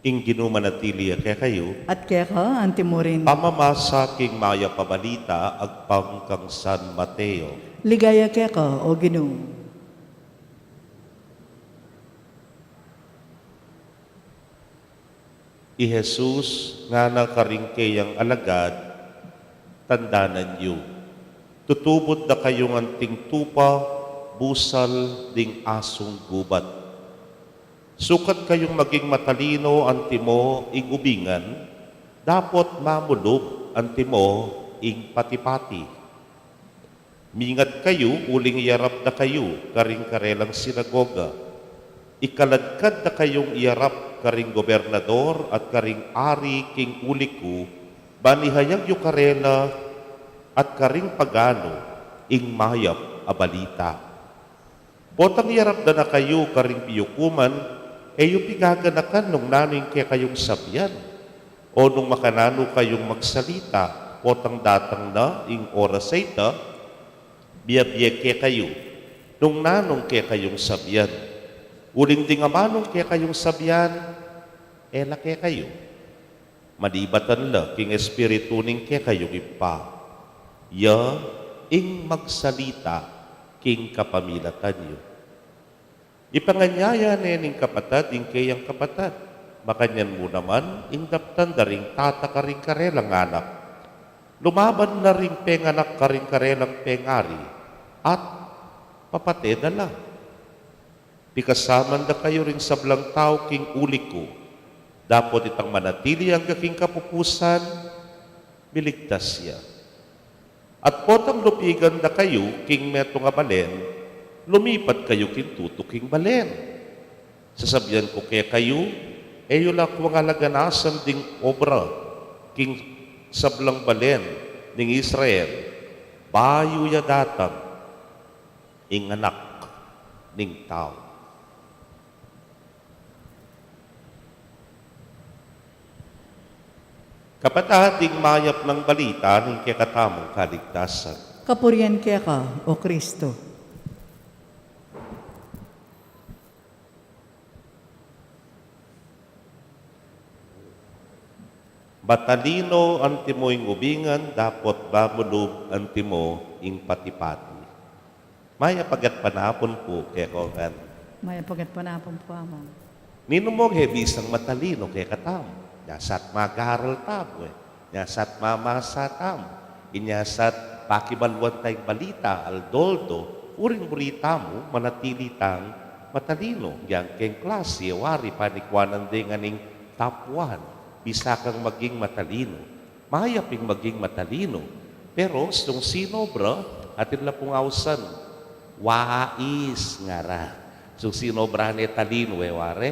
Ing Ginu manatili ya kekayu. At keka antimurin. Pamamasa king mayap a balita agpang kang San Mateo. Ligaya keka, O Ginu. I Jesus ngana karing keyang alagad, tandanan yu, tutubud da kayung anting tupa, busal ding asung gubat. Sukat kayung maging matalino antimo ing ubingan, dapot mamulub antimo ing pati-pati. Mingat kayu uling iyarap da kayu karing karelang sinagoga. Ikaladkad da kayung iyarap karing gobernador at karing ari king uli ku, ban ihayag yu karela at karing paganu ing mayap a balita. Potang iyarap da na kayu karing piyukuman, e yu pigaganakan nung nanu ing kekayung sabian, o nung makananu kayung magsalita. Potang datang na ing oras a ita, bie-bie kekayu nung nanu ing kekayung sabian. Uling ding amanung kekayung sabian, e la kekayu, malibatan la king Espiritu ning kekayung Ibpa. Ya ing magsalita king kapamilatan yu. Ipanganyaya ne ning kapatad ing keyang kapatad. Makanyan mu naman ing daptan da ring tata karing karelang anak. Lumaban la ring penganak karing karelang pengari, at papate da la. Pikasaman da kayu ring sablang tau king uli ku, dapot itang manatili angga king kapupusan, miligtas ya. At potang lupigan da kayu king metung a balen, lumipat kayu king tutuking balen. Sasabian ku kekayu, e yu la kuwang alaganasan ding obra king sablang balen ning Israel, bayu ya datang ing Anak ning Tau. Kapatad, ing mayap nang balita ning kekatamung kaligtasan. Kapurian keka, O Kristo. Matalino antimo ing ubingan, dapot mamulub antimo ing pati-pati. Mayap a gatpanapun pu kekongan. Mayap a gatpanapun pu, Among. Ninu mu e bisang matalino kekatamu? Inya sa't mag-aral tamu e. Inya sa't mamasa tamu. Inya sa't pakibaluan tayang balita aldo-aldo, uling buri tamu manatili tang matalino. Inyang keng klasi, e wari, panikuanan de ngan ing top one. Bisa kang maging matalino. Mayap ing maging matalino. Pero sung sinobra, atin la pung ausan, wais ngara. Sung sinobra ne talino, e ware.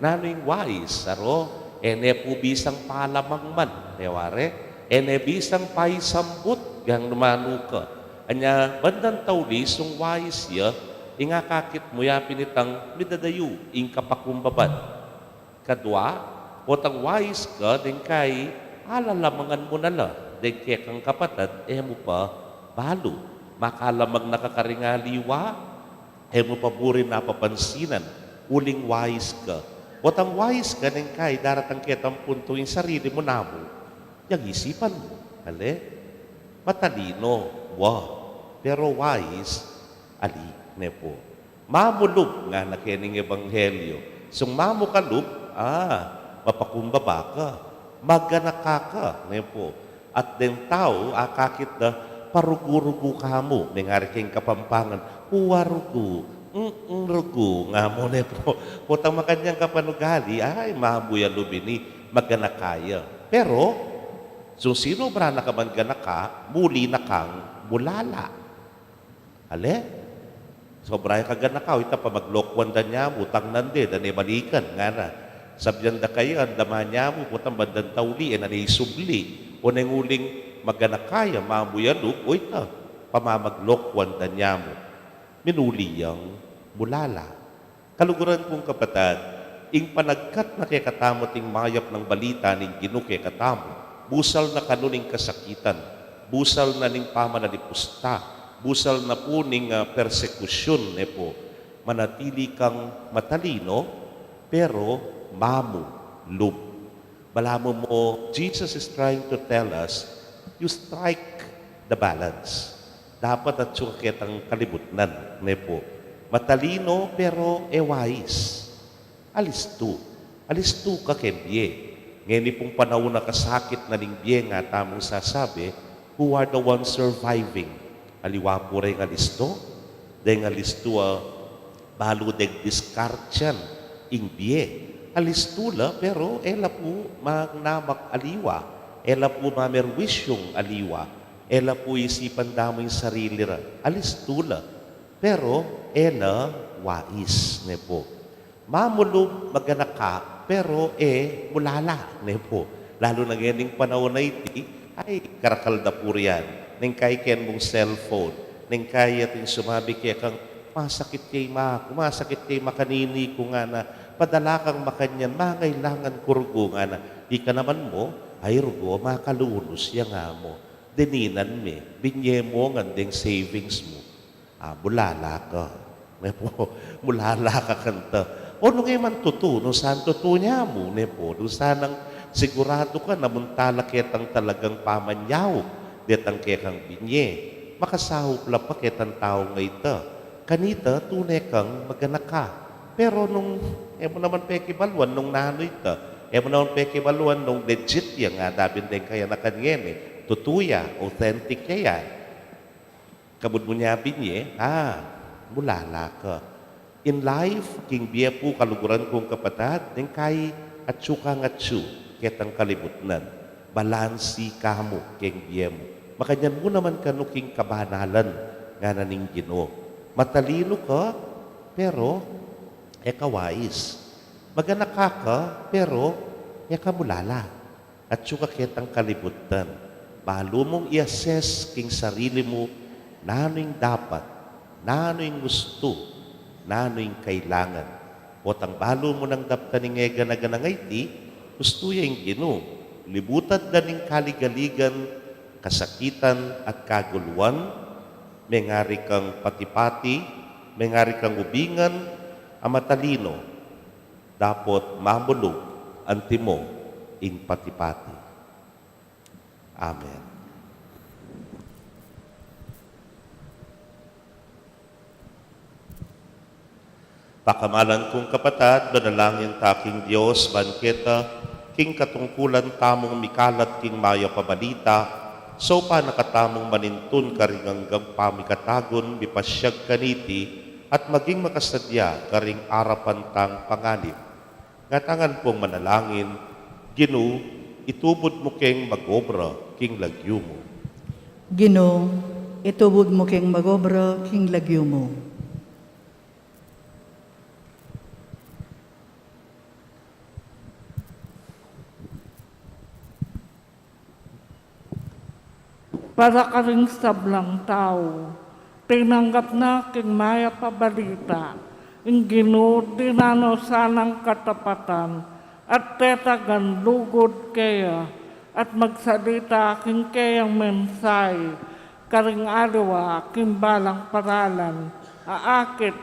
Nanu ing wais? Aro, e ne pu bisang palamang man, e ware. E ne bisang paisambut, gang nu manu ka. Anya, bandang tauli, sung wais ya, ing akakit mu ya pin itang midadayu ing kapakumbabad. Kadua, potang wais ka, deng kai alalamangan mu na la deng kekang kapatad, e mu pa balu. Makalamang na ka karing aliwa, e mu pa burin apapansinan, uling wais ka. Potang wais ka, deng kai daratang ketang puntu ing sarili mu namu, yang isipan mu, ale? Matalino, wa, pero wais, ali, ne pu. Mamulub, ngana keni ning ebanghelyo. Sung mamukalub, a, mapakumbaba ka, maganaka ka, ne pu. At deng tau akakit da, parugu-rugu ka mu, mengari keng Kapampangan, uwa rugu, mm, rugu, nga mu, ne pu. Potang makanyan ka panugali, ay, mabu ya lub ini, maganaka ya. Pero sung sinobra na ka man ganaka, muli na kang bulala. Ale? Sobra ya kaganaka, o ita pamaglokuan da niamu, tangnan de, da ne balikan, ngana. Sabian da kaya, andaman niamu, potang bandang tauli, e na ne isubli. O neng uling maganaka ya, mamu ya lub, o ita pamamaglokuan da niamu. Minuli yang mulala. Kaluguran kung kapatad, ing panagkat na kekatamu ating mayap nang balita ning Ginu kekatamu, busal na kanu ning kasakitan, busal na ning pamanalipusta, busal na pu ning, ah, persekusyun, ne pu. Manatili kang matalino, pero mamu lub. Balamu mu, Jesus is trying to tell us, you strike the balance. Dapat atyu ka ketang kalibutnan, ne pu. Matalino, pero e wais. Alistu. Alistu ka keng bie. Ngeni pung panaun a kasakit na ning bie, nga tamung sasabi, who are the ones surviving? Aliwa pu reng alistu? Deng alistu a balu deng diskartsan ing bie. Alistu la, pero e la pu magnamak aliwa. E la pu mamerwisyung aliwa. E la pu isipan da mu ing sarili ra. Alistu la, pero e la wais, ne pu. Mamu lub, maganaka, pero e mulala, ne pu. Lalu na ngening panaun a iti, ay, karakal da pu rian. Neng kai ken mung cellphone, neng kai ating sumabi keka, masakit ya i maku, masakit ya i makanini ku, ngana. Padala kang makanyan, mangailangan ku rugu, ngana. Ika naman mu, ay rugu, makalunus ya, nga mu. Dininan me, binye mu ngan deng savings mu. Ah, mulala ka. Mulala ka kanta. O nung e man tutu, nung san tutu niamu, ne pu, nung sanang siguradu ka na munta la ketang talagang pamanyaup detang kekang binye, makasaup la pa ketang tau a ita. Kanita, tune kang maganaka. Pero nung, e mu naman pekibaluan nung nanu ita, e mu naman pekibaluan nung legit ya, nga dabin deng kayanakan ngeni, tutu ya, authentic ya yan. Kabud mu nia binye, ah, mulala ka. In life, king bie pu, kaluguran kung kapatad, neng kai atyu kang atyu ketang kalibutnan. Balansi ka mu keng bie mu. Makanyan mu naman kanu king kabanalan, ngana ning Ginu. Matalinu ka, pero e ka wais. Maganaka ka, pero e ka mulala. Atyu ka ketang kalibutan. Balu mung i-assess king sarili mu, nanu ing dapat, nanu ing gustu, nanu ing kailangan. Potang balu mu nang daptan ing e gana-ganang aiti, gustu ya ing Ginu, libutan da ning kaligaligan, kasakitan at kaguluan, mengari kang pati-pati, mengari kang ubingan a matalino, dapot mamulug antimo ing pati-pati. Amen. Pakamalan kung kapatad, manalangin ta king Dios, ban keta, king katungkulan tamung mikalat king mayap a balita, saupan na katamung manintun karing anggang pamikatagun, mipasyag kaniti, at maging makasadya karing arapan tang panganib. Ngatanan pung manalangin, Ginu, itubud mu keng magobra king lagyu mu. Ginu, itubud mu keng magobra king lagyu mu. Para karing sablang tau, tinanggap na king mayap a balita ing Ginu, tinanu sanang katapatan, at tetagan lugud keya, at magsalita king keyang mensahe karing aliwa king balang paralan a akit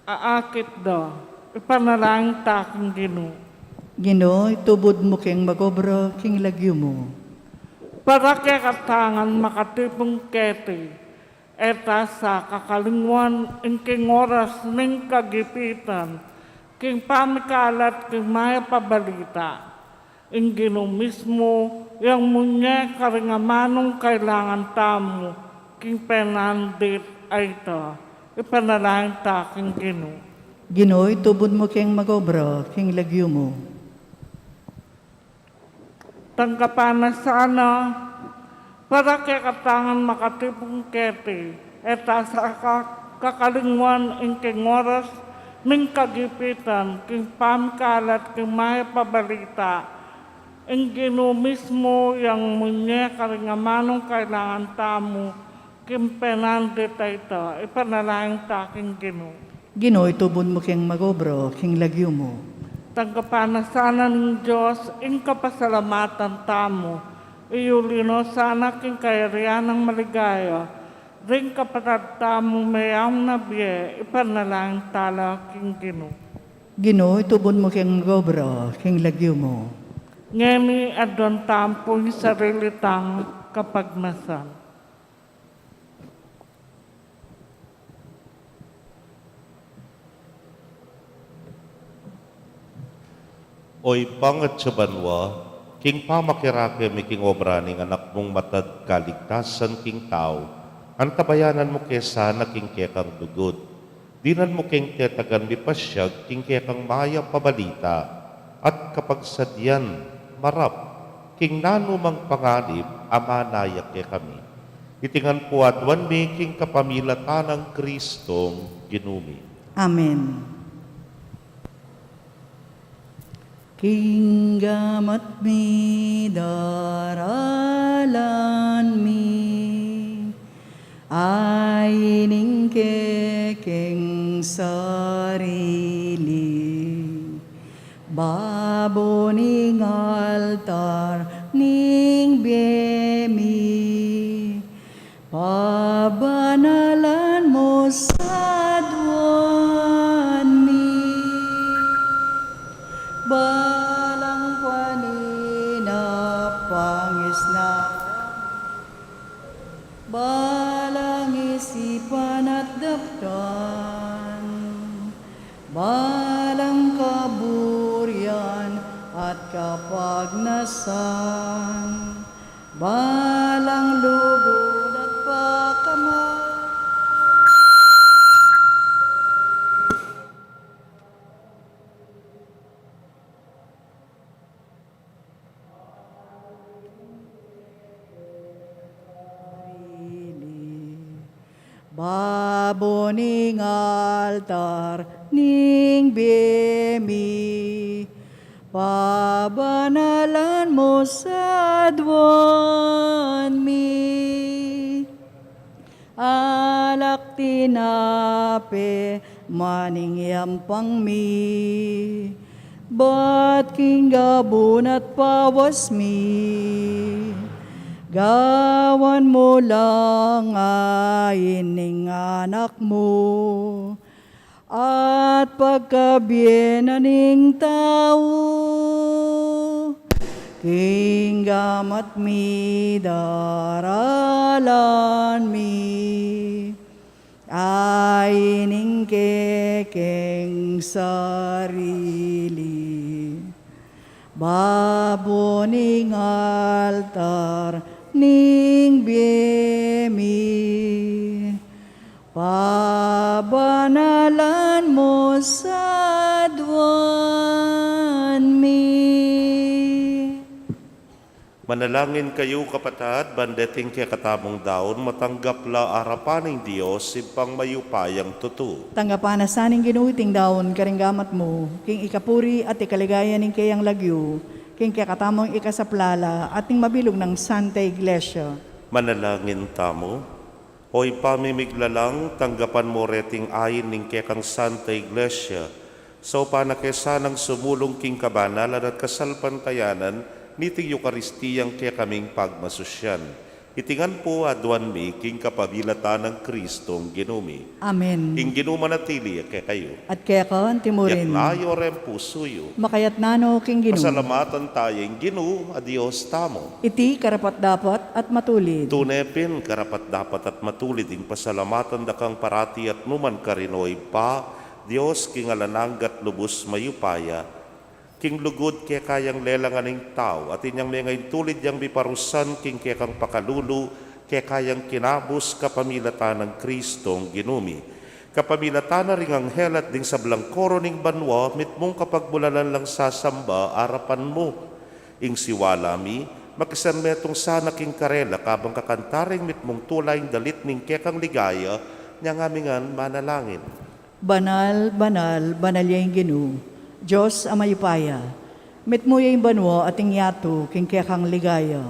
Aakit da, ipanalangin ta king Ginu. Ginu, itubud mu keng magobra king lagyu mu. Para kekatang makatipun keti, e ta sa kakalingwan ing king oras ning kagipitan, king pamikalat king mayap a balita. Ing Ginu mismu yang munye karing amanung kailangan tamu king penandit a ita. Ipanalangin ta king Ginu. Ginu, itubud mu keng magobra king lagyu mu. Tanggapan na sana Para kekatang makatipun keti, e ta sa ka-, kakalingwan ing king oras ning kagipitan, king pamikalat king mayap a balita, ing Ginu mismu yang munye karing amanung kailangan tamu, king penandit a ita, ipanalangin ta king Ginu. Ginu, itubud mu keng mag-obra king lagyu mu. Tanggapan na sana ning Dios ing kapasalamatan tamu, iyuli no sana king kayarian nang maligaya, ring kapatad tamu meyaun na bie, ipanalangin ta la king Ginu. Ginu, itubud mu keng mag-obra king lagyu mu. Ngeni aduan tamu pu ing sarili tang kapagnasan. O Ibpa, atsu ka banua, king pamakirake mi king obra ning Anak mung matad kaligtasan king tau, antabayanan mu ke sana king kekang lugud. Dinan mu keng tetagan mipasyag king kekang mayap a balita at kapagsadyan marap king nanumang panganib a manaya kekami. Iti ngan pu aduan mi king kapamilatan nang Kristong Ginu mi. Amen. King gamat mi daralan mi, ain ing kekeng sarili, babo ning altar ning bie mi, pabanalan mu sa aduan mi. Balang paninapangis na, balang isipan at daptan, balang kaburian at kapagnasan, balang lugud at pakama. Babo ning altar ning bie mi, pabanalan mu sa aduan mi. Alak tinape, maning yampang mi, bat king gabun at pawas mi, gawan mu lang ain ning Anak mu, at pagkabie na ning tau. King gamat mi daralan mi, ain ing kekeng sarili, babo ning altar ning bie mi, pabanalan mu sa aduan mi. Manalangin kayu, kapatad, ban deting kekatamung daun matanggap la arapan ning Dios, Ibpang mayupayang tutu. Tanggapan na sa ning Ginu iting daun karing gamat mu, king ikapuri at ikaligaya ning keyang lagyu, king kekatamung ikasaplala at ning mabilug nang Santa Iglesia. Manalangin tamu. O Ibpa mi miglalang, tanggapan mu reting ain ning kekang Santa Iglesia. Saupan na ke sanang sumulung king kabanalan at kasalpantayanan niting Eukaristiyang kekaming pagmasusyan. Iti ngan pu aduan mi king kapamilatan nang Kristong Ginu mi. Amen. Ing Ginu manatili kekayu. At keka anti murin. Iyatas yu reng pusu yu. Makayatas no king Ginu. Pasalamatan taya ing Ginu a Dios tamu. Iti karapat-dapat at matulid. Tune pin karapat-dapat at matulid ing pasalamatan da kang parati at nukarin man, O Ibpa, Dios king alang angga at lubus mayupaya. King lugud keka yang lelangan ing tau, at inyang menga ing tulid yang miparusan king kekang pakalulu, keka yang kinabus kapamilatan nang Kristong Ginu mi. Kapamilatan na ring anghel at ding sablang koro ning banua, mitmung kapagmulalan lang sasamba arapan mu. Ing siwala mi, Makisan metung sana king karela kabang kakanta ring mitmung tula ing dalit ning kekang ligaya, nya ngan mi ngan manalangin. Banal, banal, banal ya ing Ginu, Dios a mayupaya. Mitmu ya ing banua at ing yatu king kekang ligaya.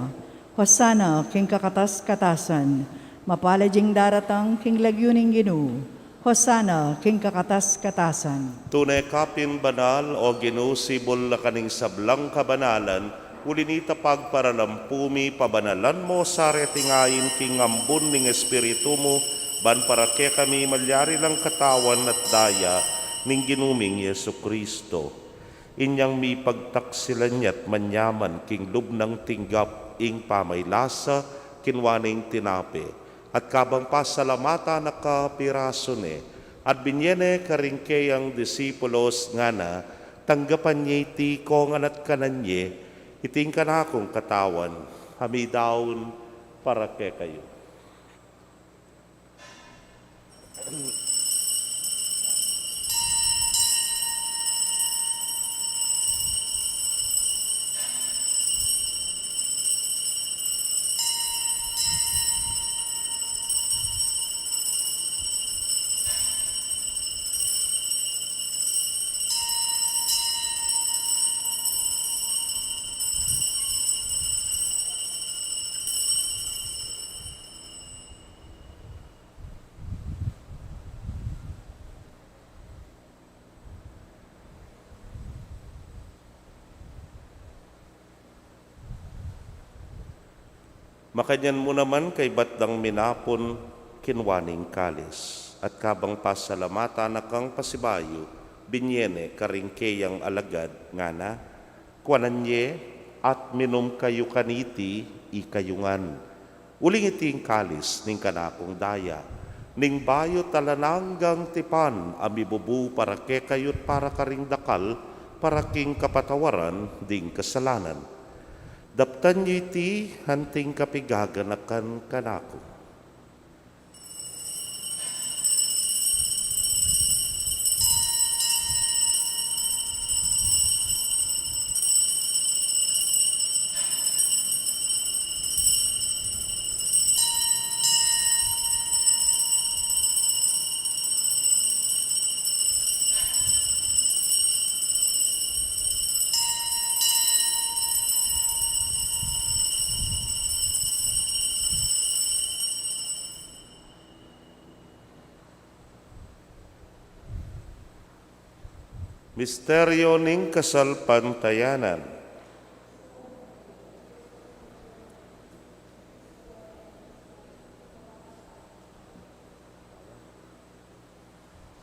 Hosana king kakatas-katasan. Mapalad ya ing daratang king lagyu ning Ginu. Hosana king kakatas-katasan. Tune ka pin banal, o Ginu, sibul na ka ning sablang kabanalan, uli nita pagparalampu mi, pabanalan mo sa reting ain king ambun ning Espiritu mu, ban para kekami malyari lang katawan at daya ning Ginu ming Jesu-Cristo. Inyang mipagtaksilan ya't manyaman king lub nang tinggap ing pamaylasa, kinua ne ing tinape, at kabang pasalamatan na ka, pirasu ne, at binye ne karing keyang disipulos, ngana: Tanggapan ye iti kongan at kanan ye, iti ing kanakung katawan, a midaun para kekayu. Makanyan mu naman kaybat dang minapun, kinua ne ing kalis, at kabang pasalamatan na kang pasibayu, binye ne karing keyang alagad, ngana: Kuanan ye at minum kayu kaniti, ikayu ngan. Uling iti ing kalis ning kanakung daya, ning bayu't alang anggang tipan, a mibubu para kekayu't para karing dakal, para king kapatawaran ding kasalanan. Daptan yu iti anting kapigaganakan kanaku. Misteryo ning kasalpantayanan.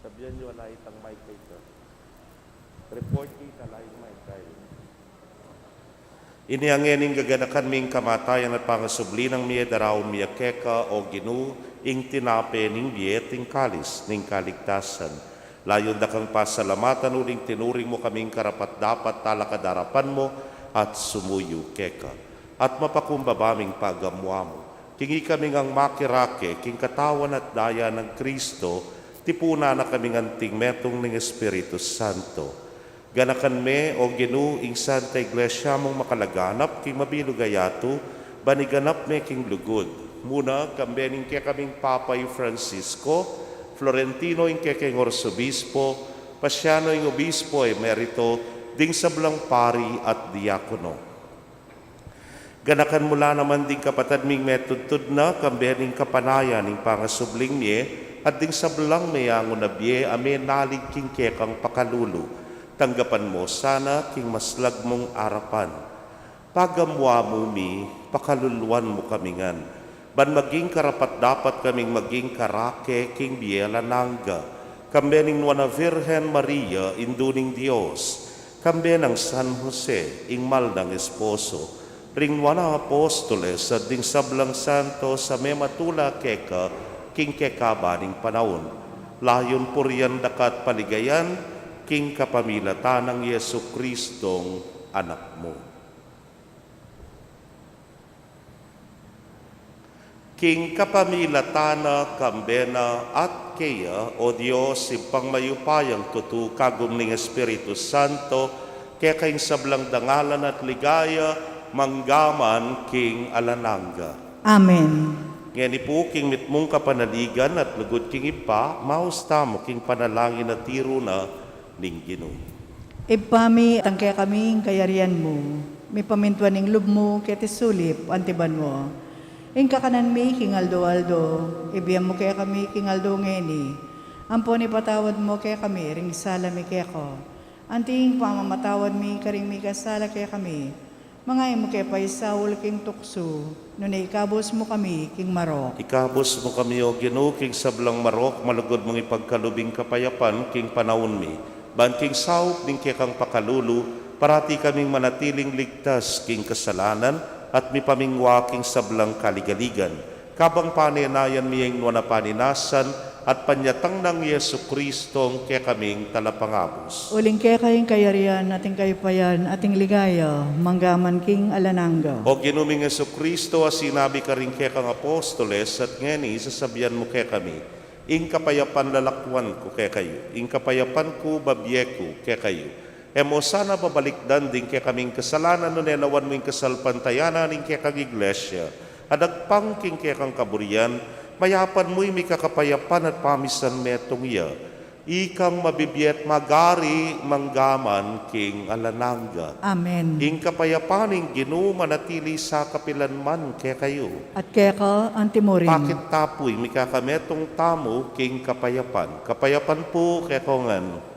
Sabian yu ala itang mic kayta. Report kita ala ing mic kayta. Ini a ngeni ing gaganakan mi ing kamatayan at pangasubli nang mie, daraun mi ya keka, o Ginu, ing tinape ning bie at ing kalis ning kaligtasan. Layun da kang pasalamatan uling tinuring mu kaming karapat-dapat talakad arapan mu at sumuyu keka. At mapakumbaba ming pagamuan mu king ikami ngang makirake king katawan at daya nang Kristo, tipunan na kaming anting metung ning Espiritu Santo. Ganakan me, o Ginu, ing Santa Iglesia mung makalaganap king mabilug a yatu, ban iganap me king lugud. Muna, kambe ning kekaming Papa i Francisco, Florentino ing kekeng Arsobispo, Pasiano ing Obispo Emerito, ding sablang pari at diakono. Ganakan mu la naman ding kapatad ming metudtud na, kambe ning kapanayan ning pangasubling mie, at ding sablang meyangu na bie a menalig king kekang pakalulu, tanggapan mu sana king maslag mung arapan. Pagamuan mu mi, pakaluluan mu kami ngan, ban maging karapat-dapat kaming maging karake king bie alang angga, kambe ning Nuan a Virgen Maria, Indu ning Dios, kambe nang San Jose, ing mal nang esposo, ring nuan a apostoles, at ding sablang santos a mematula keka king kekaban ning panaun. Layun purian da ka at paligayan, king kapamilatan nang Jesu-Cristong Anak mu. King kapamilatan na, kambe na, at keya, o Dios, Ibpang mayupayang tutu, kagum ning Espiritu Santo, keka ing sablang dangalan at ligaya, manggaman king alang angga. Amen. Ngeni pu king mitmung kapanaligan at lugud king Ibpa, maus tamu king panalangin a tiru na ning Ginu. Ibpa mi, atyu kekami ing kayarian mu, mipamintuan ing lub mu keti sulip anti banua. Ing kakanan mi king aldo-aldo, ibie mu kekami king aldo ngeni. Ampon ipatawad mu kekami ring sala mi keka, anti ing pamamatawad mi karing mikasala kekami. Manga e mu ke paisaul king tuksu, nune ikabus mu kami king marok. Ikabus mu kami, O Ginu, king sablang marok, malugud mung ipagkalub ing kapayapan king panaun mi. Ban king saup ning kekang pakalulu, parati kaming manatiling ligtas king kasalanan at mipamingwa king sablang kaligaligan. Kabang panenayan mi ing nuan a paninasan at panyatang nang Jesucristo ing kekaming talapangabus. Uling keka ing kayarian at ing kayupayan at ing ligaya, manggaman king alang angga. O Ginu ming Jesucristo, a sinabi karing kekang apostoles, at ngeni sasabian mu kekami, ing kapayapan lalakuan ku kekayu, ing kapayapan ku babie ku kekayu. E mu sana babalikdan ding kekaming kasalanan, nune lawan mu ing kasalpantayanan ning kekang Iglesia, a dagpang king kekang kaburian, mayapan mu ing mikakapayapan at pamisan metung ya. Ikang mabibie at magari manggaman king alang angga. Amen. Ing kapayapan ning Ginu manatili sa kapilan man kekayu. At keka anti murin. Pakit ta pu ing mikakametung tamu king kapayapan. Kapayapan pu kekongan.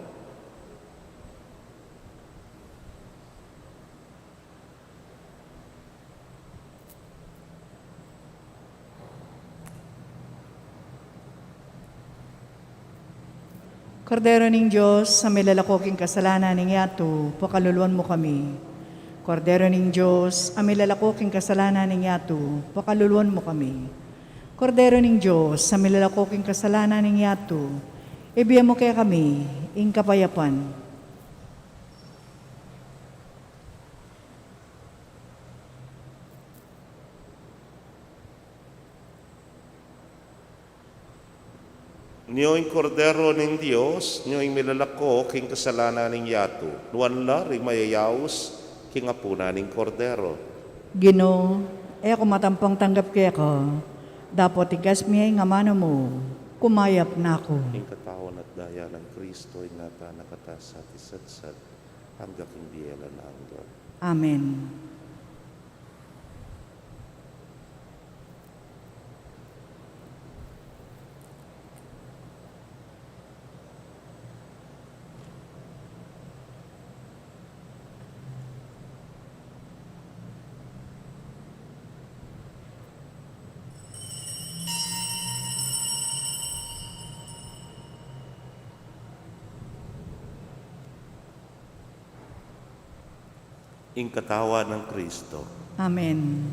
Kordero ning Dios, a milalako king kasalanan ning yatu, pakaluluan mu kami. Kordero ning Dios, a milalako king kasalanan ning yatu, pakaluluan mu kami. Kordero ning Dios, a milalako king kasalanan ning yatu, ibie mu kekami ing kapayapan. Nyo ing Kordero ning Dios, nyo ing milalako king kasalanan ning yatu. Nuan la ring mayayaus king apunan ning Kordero. Ginu, e ku matampang tanggap keka, dapot igas mu ing amanu mu, kumayap na ku. Ing katawan at daya nang Kristo, ingatan na kata sa at isatsat, angga king bie alang angga. Amen. Ing katawan nang Kristo. Amen.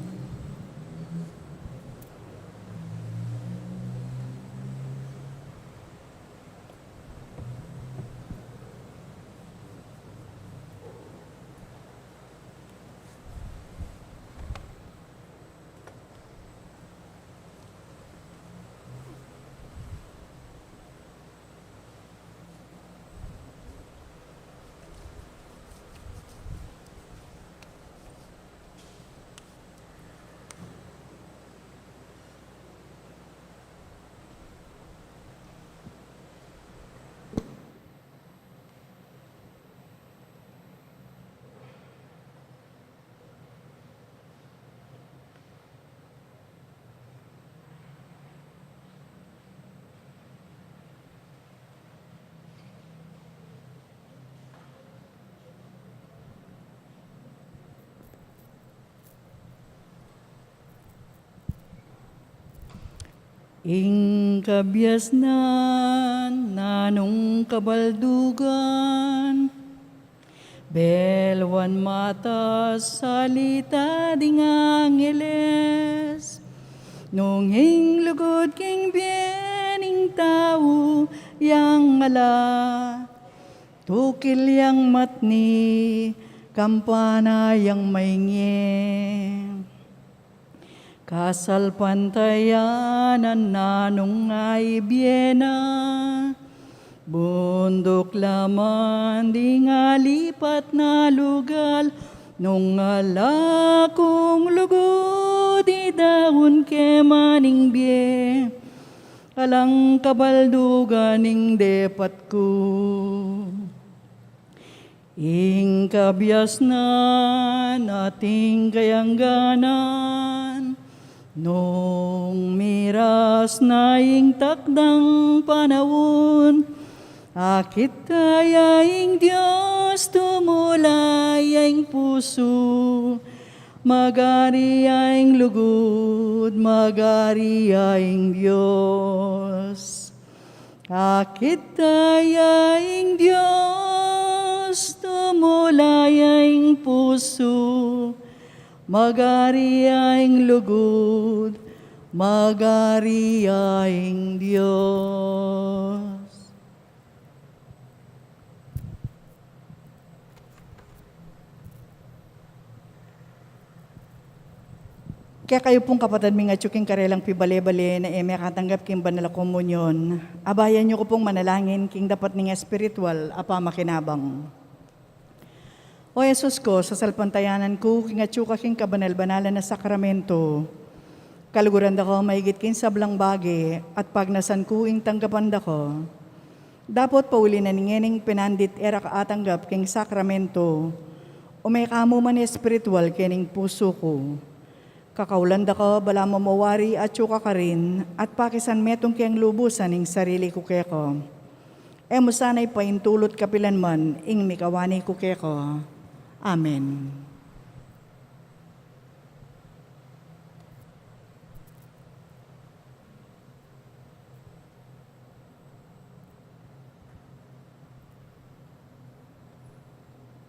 Ing kabiasnan, nanung kabaldugan, beluan matas salita ding angeles, nung ing lugud king bie ning tau yang ala, tukil yang matni, kampana yang mainge. Kasalpantayanan na nung aibie na, bunduk la man ding alipat na lugal, Nung ala kung lugud, idaun ke man ing bie, alang kabaldugan ing depat ku. Ing kabiasnan at ing kayangganan, nung miras na ing takdang panaun, akit ya ing Dios, tumula ya ing pusu, magari ya ing lugud, magari ya ing Dios. Akit ya ing Dios, tumula ya ing pusu, magari ya ing lugud, magari ya ing Dios. Kekayu pung kapatad ming atyu king karelang pibale-bale na e mekatanggap king banal a komunyon, abayan yu ku pung manalangin king dapat ning espiritual a pamakinabang. O Jesus ku, sasalpantayanan ku king atyu ka king kabanal-banalan a sakramento. Kaluguran da ka maigit king sablang bage, at pagnasan ku ing tanggapan da ka. Dapot pauli na ning ngening pinandit e ra ka atanggap king sakramento, ume ka mu man espiritual kening pusu ku. Kakaulan da ka balamu mawari atyu ka karin, at pakisan metung keng lubusan ing sarili ku keka. E mu sana ipaintulut kapilan man ing mikawani ku keka. Amen.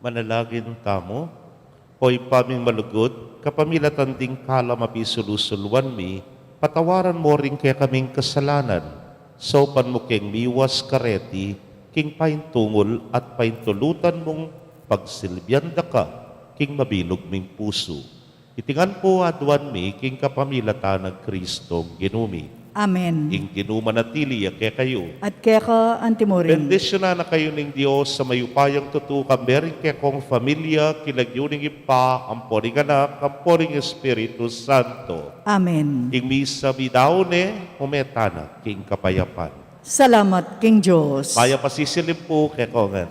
Manalangin tamu. O Ibpa ming malugud, kapamilatan ding kalam a pisulu-suluan mi, patawaran mu ring kekaming kasalanan, saupan mu keng miwas kareti king paintungul at paintulutan mung pagsilbian da ka king mabilug ming pusu. Iti ngan pu aduan mi king kapamilatan nang Kristong Ginu mi. Amen. Ing Ginu manatili ya kekayu. At keka antimurin. Bendisyunan na kayu ning Dios a mayupayang tutu, kambe ring kekong familia, king lagyu ning Ibpa, ampo ning Anak, ampo ning Espiritu Santo. Amen. Ing misa midaun ne, ume tana king kapayapan. Salamat king Dios. Mayap a sisilim pu kekongan.